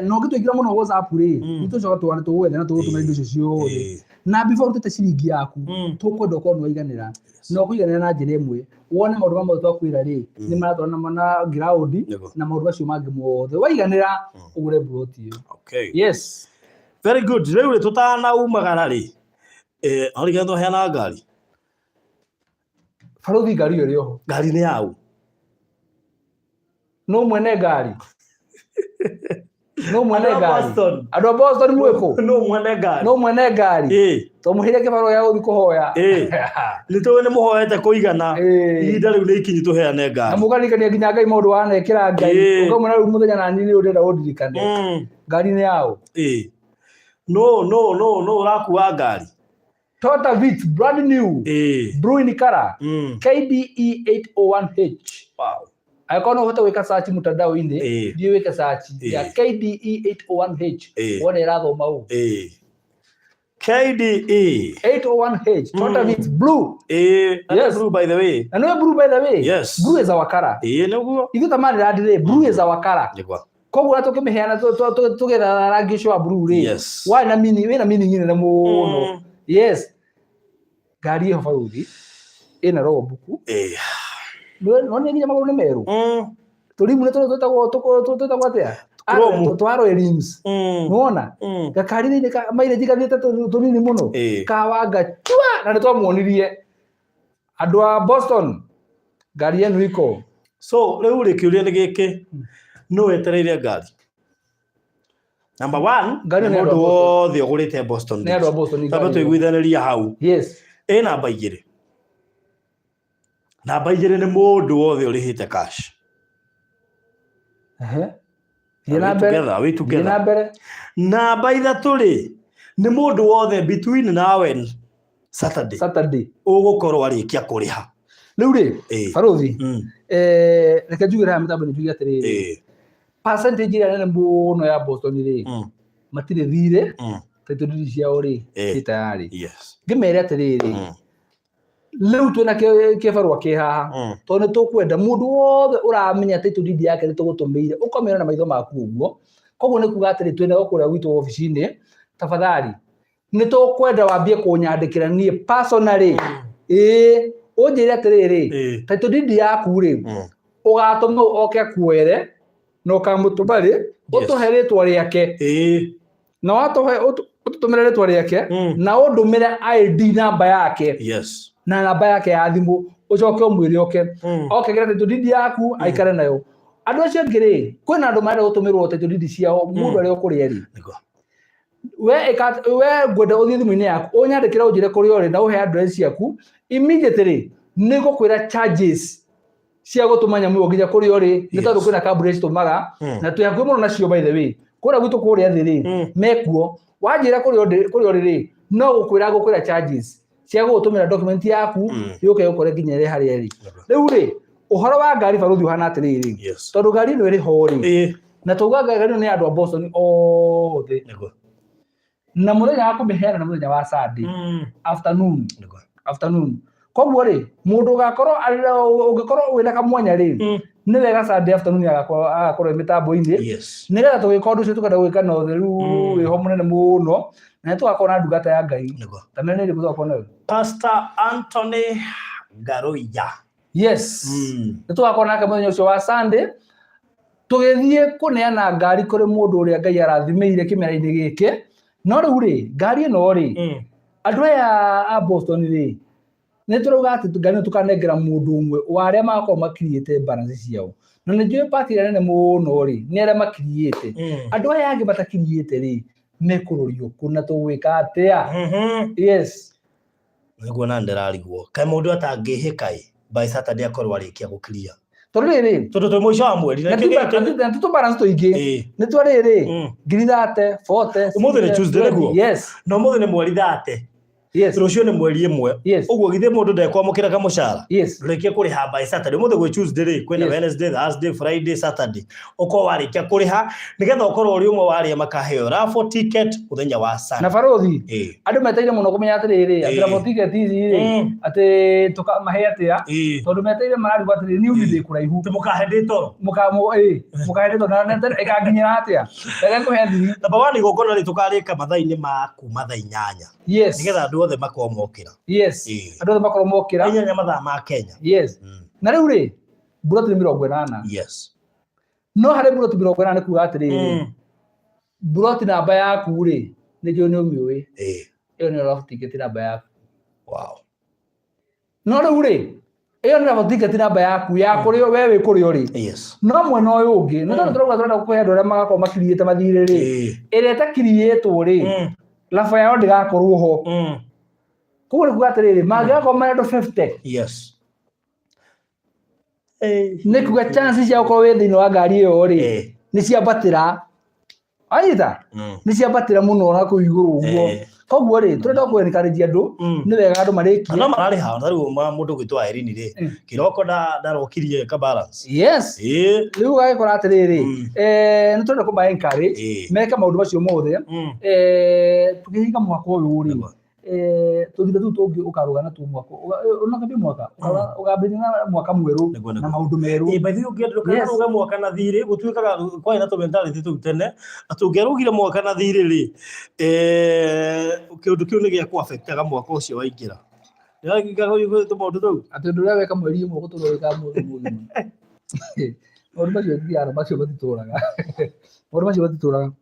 na ũngĩtũingĩra mũno WhatsApp rĩ, nĩtũcoka tuone tũgwethe na tũgũtũmĩra indo icio ciothe. Na before ũrutĩte ciringi yaku, tũkwenda ũkorwo nĩ waiganĩra, na ũkũiganĩra na njĩra ĩmwe, wone maũndũ mamwe twakwĩra rĩ, nĩ maratwarana na ground na maũndũ macio mangĩ mothe. Waiganĩra, ũgũre mburoti ĩyo. Yes. Very good. Rĩu rĩ, tũtanaumagara rĩ, horigana twaheana ngari. Barũthi, ngari ĩyo ĩrĩ oho. Ngari nĩ yau? No mwene ngari, no mwene Andũ a ngari. Boston. Andũ a Boston mwĩkũ? No mwene ngari. No mwene ngari. Tũmũheire kĩbarũa gĩa gũthiĩ kũhoya. Nĩ tũĩ nĩ mũhoete kũigana. Ihinda rĩu nĩ ikinyu tũheane Na ngari. mũkaririkania nginya Ngai maũndũ wanekĩra Ngai. Ũkamwĩra rĩu mũthenya na niĩ nĩ ũrenda ũndirikane. Ngari nĩ yaũ? No no no no ũrakua ngari. Toyota Vitz, brand new, blue in color, KDE 801H. Angĩkorwo no ũhote gwĩka search mtandao-inĩ, thiĩ wĩke search ya KDE 801H, wone ĩrathoma ũũ. KDE 801H, Toyota Vitz blue. Yes. Blue, by the way. Na nĩwe blue, by the way. Yes. Blue is our color. Nĩguo. Ithuĩ ta Maryland rĩ, blue is our color. Nĩguo. Koguo na tũkĩmĩheana, tũgĩetha rangi ũcio wa blue rĩ, warĩ na meaning, wĩna meaning nene mũno. Yes, ngari ĩho, barũthi, ĩna logbook. No nĩ nginya magũrũ nĩ merũ. Tũrimu nĩ tũrĩa twĩtagwo atĩa? Chrome. Twarrow rims. Nĩwona gakari thĩinĩ ka mileage gathiĩte tũnini mũno. Kawanga chua, na nĩ twamuonirie andũ a Boston ngari yenu iko. So rĩu rĩ, kĩũria nĩ gĩkĩ: nũ wetereire ngari? Number one, Ngari nĩ nĩ andũ mũndũ a Boston. wothe ũgũrĩte Boston. Nĩ andũ a Boston Twambe ngari ĩyo. tũiguithanĩria hau. Ĩ namba igĩrĩ, namba igĩrĩ nĩ mũndũ wothe ũrĩhĩte cash. Ehe. Thiĩ Are na we mbere. together? Are we Thiĩ na together? mbere. Namba ithatũ rĩ, nĩ mũndũ wothe between now and Saturday Saturday ũgũkorwo arĩkia kũrĩha. Rĩu rĩ, barũthi, reke njugĩre haha mĩtambo-inĩ, njuge atĩrĩrĩ, percentage ĩrĩa nene mũno ya Boston rĩ, matirĩ thirĩ, title deed ciao rĩ, ciĩ tayarĩ. Ngĩmere atĩrĩrĩ, rĩu twĩna kĩbarũa kĩ haha, tondũ nĩ tũkwenda mũndũ wothe ũramenya title deed yake nĩ tũgũtũmĩire, ũkamĩona na maitho maku ũguo. Koguo nĩ kuga atĩrĩ, twĩnayo kũrĩa gwitũ obici-inĩ. Tafadhali, nĩ tũkwenda wambie kũnyandĩkĩra niĩ personally, ĩĩ, ũnjĩre atĩrĩrĩ, title deed yaku rĩ, ũgatũma oke akuoere, na ũkamũtũma rĩ, ũtũhe rĩtwa rĩake, na watũhe, ũtũtũmĩre rĩtwa rĩake, na ũndũmĩre ID namba yake na namba yake ya thimũ, ũcoke ũmwĩre oke oke gĩra title deed yaku, aikare nayo. Andũ acio angĩ rĩ, kwĩna andũ marenda gũtũmĩrwo title deed ciao, mũndũ arĩa ũkũrĩa rĩ, we ĩka, we ngwenda ũthiĩ thimũ-inĩ yaku, ũnyandĩkĩre, ũnjĩre kũrĩa ũrĩ na ũhe address ciaku. Immediately nĩ ngũkwĩra charges cia gũtũma nyamũ ĩyo nginya kũrĩa ũrĩ, nĩ tondũ kwĩna kambuni citũmaga, na twĩ hakuhĩ mũno nacio, by the way. Kũrĩa gwitũ kũrĩa thĩ rĩ, mekuo. Wanjĩra kũrĩa ũrĩ rĩ, no gũkwĩra ngũkwĩra charges cia gũgũtũmĩra document yaku, yũke gũkore nginya ĩrĩ harĩa ĩrĩ. Rĩu rĩ, ũhoro wa ngari, barũthi, ũhana atĩrĩrĩ, tondũ ngari ĩno ĩrĩ ho rĩ, na tauga ngari ĩno nĩ ya andũ a Boston othe, na mũthenya wa kũmĩheana nĩ mũthenya wa Sunday afternoon. Afternoon. Koguo rĩ, mũndũ ũgakorwo ũngĩkorwo wĩna kamwanya rĩ, nĩ wega Sunday afternoon agakorwo e mĩtambo-inĩ, nĩgetha tũgĩka ũndũ ũcio tũkenda gwĩka na ũtheru wĩho mũnene mũno, na nĩ tũgakorwo na ndungata ya Ngai. Ta mene nĩ ĩrĩkũ tũgakorwo nayo? Pastor Anthony Garoia. Yes. Nĩ tũgakorwo nake mũthenya ũcio wa Sunday, tũgĩthiĩ kũneana ngari kũrĩ mũndũ ũrĩa Ngai arathimĩire kĩmera-inĩ gĩkĩ. No rĩu rĩ, ngari ĩno rĩ, andũ aya a Boston rĩ, nĩ tũrauga atĩ ngari ĩno tũkanengera mũndũ ũmwe wa arĩa magakorwo makiriĩte balance ciao, na nĩ njũĩ pati ĩrĩa nene mũno rĩ, nĩ arĩa makiriĩte. Andũ aya angĩ matakiriĩte rĩ, mekũrũrio kũ na tũgwĩka atĩa? Yes. Nĩguo na ndĩrarigwo kaĩ mũndũ atangĩhĩka ĩ by Saturday akorwo arĩkia gũkiria. Tondũ rĩrĩ, Tondũ twĩ mũico wa mweri na ti tũ balance tũingĩ, nĩ twa rĩrĩ, ngiri 30, 40. Ũmũthĩ nĩ Tuesday, nĩguo? Yes. Na ũmũthĩ nĩ mweri 30. Rũciũ nĩ mweri 1. Ũguo githĩ mũndũ ndekwamũkĩra kamũcara? Yes. Rĩkia kũrĩha by Saturday. Ũmũthĩ gwĩ Tuesday rĩ, kwĩna Wednesday, Thursday, Friday, Saturday. Ũkorwo warĩkia kũrĩha nĩgetha ũkorwo ũrĩ ũmwe wa arĩa makaheo raffle ticket mũthenya wa Na Sunday. barothi, andũ meteire mũno kũmenya atĩrĩrĩ, atĩ raffle ticket ici rĩ, atĩ tũkamahe atĩa, tondũ meteire mararigwo atĩrĩrĩ, niĩ ndĩ kũraihu. Atĩ mũkahe ndĩ toro. Mũkahe ndĩ toro, na ĩkanginyĩra atĩa? Reke ngũhe thiri. Number one, igongona rĩ tũkarĩka mathaa-inĩ ma kuma thaa 8. Nĩgetha andũ othe makorwo mokĩra. Andũ othe makorwo mokĩra. 8 mathaa ma Kenya. Na rĩu rĩ, mburoti nĩ 80. No harĩ mburoti 80 nĩ kuga atĩrĩrĩ, mburoti namba yaku rĩ, nĩ njũĩ nĩ ũmĩũĩ. Ĩyo nĩyo raffle ticket namba yaku. No rĩu rĩ, ĩyo nĩ raffle ticket namba yaku ya kũrĩa we wĩ kũrĩa ũrĩ. No mwena ũyũ ũngĩ, nĩ tondũ tũrauga tũrenda kũhe andũ arĩa magakorwo makiriĩte mathirĩ rĩ, ĩrĩa ĩtakiriĩtwo rĩ, raffle yao ndĩgakorwo ho. Koguo nĩ kuga atĩrĩrĩ, mangĩgakorwo marĩ andũ 50. Nĩ kuga chance cia gũkorwo wĩ thĩinĩ wa ngari ĩyo rĩ, nĩ ciambatĩra. Wanyita? Nĩ ciambatĩra mũno na kũu igũrũ ũguo. Koguo rĩ, tũrenda kũ encourage andũ, nĩ wega andũ marĩkie. No mararĩha, ta rĩu mũndũ gwĩtwo Irene rĩ, kĩroko ndarokirie ka balance. Yes. Rĩu ũgagĩkora atĩrĩrĩ, nĩ tũrenda kũma encourage, meke maũndũ macio mothe. Tũkĩhinga mwaka ũyũ rĩ, tũthire tũu tũngĩ ũkarũga natuo mwaka, ũnakambia mwaka, ũkambĩrĩria na mwaka mwerũ na maũndũ merũ. By the way, ũngĩruga mwaka na thirĩ, gũtuĩkaga kwarĩ na tũ-mentality tũu tene, atĩ ũngĩarũgire mwaka na thirĩ rĩ, kĩũndũ kĩu nĩ gĩakũ-affectaga mwaka ũcio waingĩra. Tũmaũndũ tũu. Atĩ ũndũ ũrĩa weka mweri ũmwe gũtũra wĩkaga mweri mũgima. Maũndũ macio ndiara, macio matitũraga. Maũndũ macio matitũraga.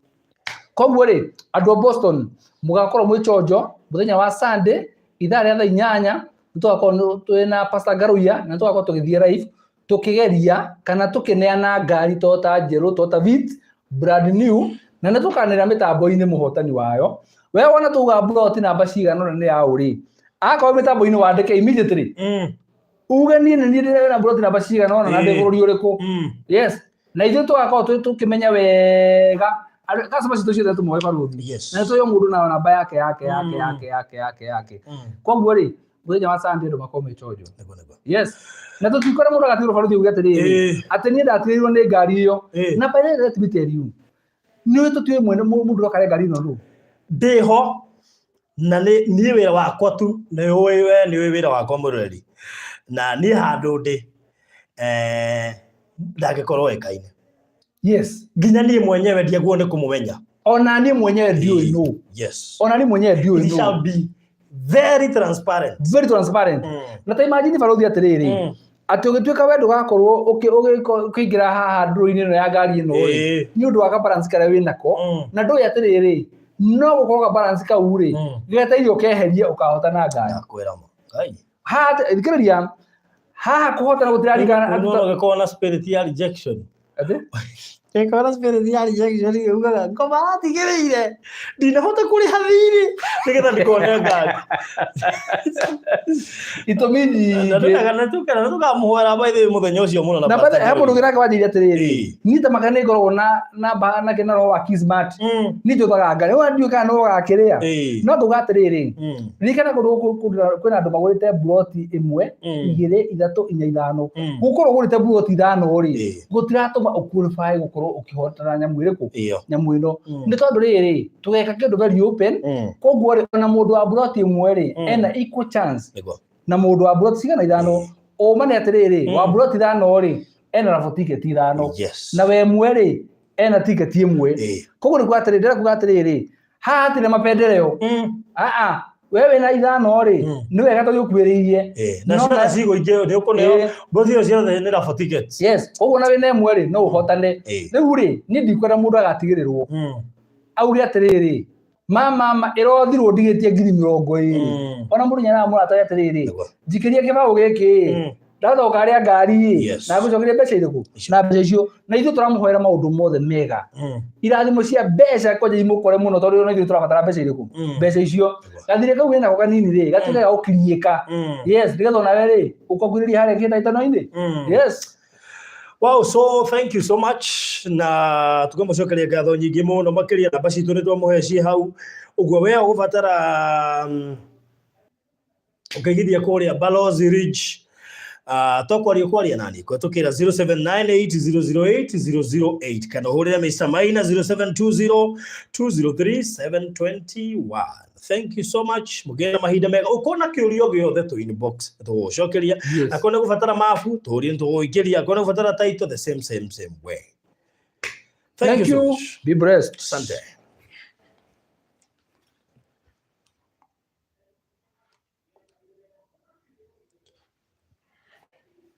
Koguo rĩ, andũ a Boston mũgakorwo mwĩ chonjo mũthenya wa Sunday ithaa rĩa thaa 8, nĩ tũgakorwo twĩna Pastor Ngaruiya na nĩ tũgakorwo tũgĩthiĩ live tũkĩgeria kana tũkĩneana ngari Toyota njerũ, Toyota Vitz brand new, na nĩ tũkanĩra mĩtambo-inĩ mũhotani wayo. We wona tuga mburoti namba cigana ũna nĩ yaũ rĩ, akorwo mĩtambo-inĩ wandĩke immediately. Uge niĩ nĩ niĩ ndĩrĩ na mburoti namba cigana ũna na ndĩ bũrũri ũrĩkũ. Yes. Na ithuĩ tũgakorwo tũkĩmenya wega customer citũ ciothe tũmoe barũthi. Na tũyo mũndũ na namba yake yake yake yake yake yake yake. Koguo rĩ, mũthenya wa Sunday andũ makorwo me chonjo. Yes. Na tũtikora mũndũ agatigĩrwo barũthi uge atĩrĩrĩ, atĩ niĩ ndatigĩirwo nĩ ngari ĩyo. Na by the way, let me tell you, nĩ tũtiũĩ mwene mũndũ ũrĩa ũkare ngari ĩno nũ. Ndĩho na niĩ wĩra wakwa tu, nĩ ũĩ we nĩ ũĩ wĩra wakwa mũrori. Na niĩ handũ ndĩ, ndangĩkorwo oĩkaine. Nginya niĩ mwenyewe ndiaguo nĩ kũmũmenya. Ona niĩ mwenyewe ndiũĩ nũ. Ona niĩ mwenyewe ndiũĩ It nũ. shall be very transparent. Very transparent. Na ta imagine barũthi atĩrĩrĩ, atĩ ũgĩtuĩka we ndũgakorwo ũkĩingĩra haha ndũrũ-inĩ ĩno ya ngari ĩno rĩ, nĩ ũndũ wa ka balance karĩa wĩnako, na ndũĩ atĩrĩrĩ, no gũkorwo ka balance kau rĩ, getereire ũkeherie ũkahotana ngari. Ndakwĩra ma. Ngai. Haha, thikĩrĩria, haha kũhotana gũtiraringana Nĩ ũgĩkorwo na spirit ya rejection. Atĩ? Gĩkorwo na spirit ya rejection ugaga ngoma aratigĩrĩire ndinahota kũrĩha thirĩ nĩgetha ndikone ngari. Itũmi nyingĩ. Na tũkamũhoera by the way mũthenya ũcio mũno Na by the way, he mũndũ ũngĩ nake wanjĩire atĩrĩrĩ, niĩ ta maka nĩ ngoragwo na na na roho wa Kismat. Niĩ njũthaga ngari, ona ndiũĩ kana nĩ ũgakĩrĩa. No ngauga atĩrĩrĩ, ririkana kũndũ gũkũ kwĩna andũ magũrĩte mburoti 1, 2, 3, 4, 5. Gũkorwo ũgũrĩte mburoti 5 rĩ, gũtiratũma ũqualify gũkorwo ũkĩhotana nyamũ ĩrĩkũ? Nyamũ ĩno. Nĩ tondũ rĩrĩ, tũgeka kĩndũ very open, koguo rĩ, ona mũndũ wa mburoti 1 rĩ, ena equal chance na mũndũ wa mburoti cigana 5. Ũma nĩ atĩrĩrĩ, wa mburoti 5 rĩ, ena raffle ticket 5. Na we ĩmwe rĩ, ena ticket 1. Koguo nĩ kuga atĩrĩrĩ, ndĩrenda kuga atĩrĩrĩ, haha hatirĩ mapendeleo. Aa, we wĩna 5 rĩ, nĩ wega tondũ ũkuĩrĩirie. Na ciothe cigũingĩ nĩ ũkũneo, mburoti icio ciothe nĩ raffle tickets. Yes, koguo na wĩna 1 rĩ, no ũhotane. Rĩu rĩ, niĩ ndikwenda mũndũ agatigĩrĩrwo. Auge atĩrĩrĩ, mama ĩrothirwo ndigĩtie ngiri 20. Ona mũndũ nĩaraga mũrata atĩrĩrĩ, njikĩria kĩbaũ gĩkĩ. Ndahota gũkarĩa ngari ĩ, Yes. na ngũcokeria mbeca irĩkũ? Icio. Na mbeca icio, na ithuĩ tũramũhoera maũndũ mothe mega, irathimo cia mbeca kwanja imũkore mũno, tondũ ona ithuĩ tũrabatara mbeca irĩkũ? Mbeca icio. Gathirĩ kau wĩnako kanini rĩ, gatuĩke ga gũkiriĩka. Yes, nĩgetha onawe rĩ, ũkakuhĩrĩria harĩa kĩhĩtahĩtano-inĩ. Yes. Wow, so thank you so much, na tukamũcokeria ngatho nyingĩ mũno makĩria. Namba citũ nĩ twamũhe ciĩ hau ũguo. We ũgũbatara ũkĩigithia kũrĩa Balozi Ridge, tokwaria kwaria nani kũhetũkĩra 0798008008 kana ũhũrĩre Mr. Maina 0720 203 721. Thank you so much. Mũgĩe na mahinda mega. Ũkona kĩũria o gĩothe, tũ inbox, tũgũcokeria. Akorwo nĩ gũbatara mabu, tũrie, tũgũikĩria. Akorwo nĩ gũbatara title, the same same same way. Thank so you. much. Be blessed. Asante.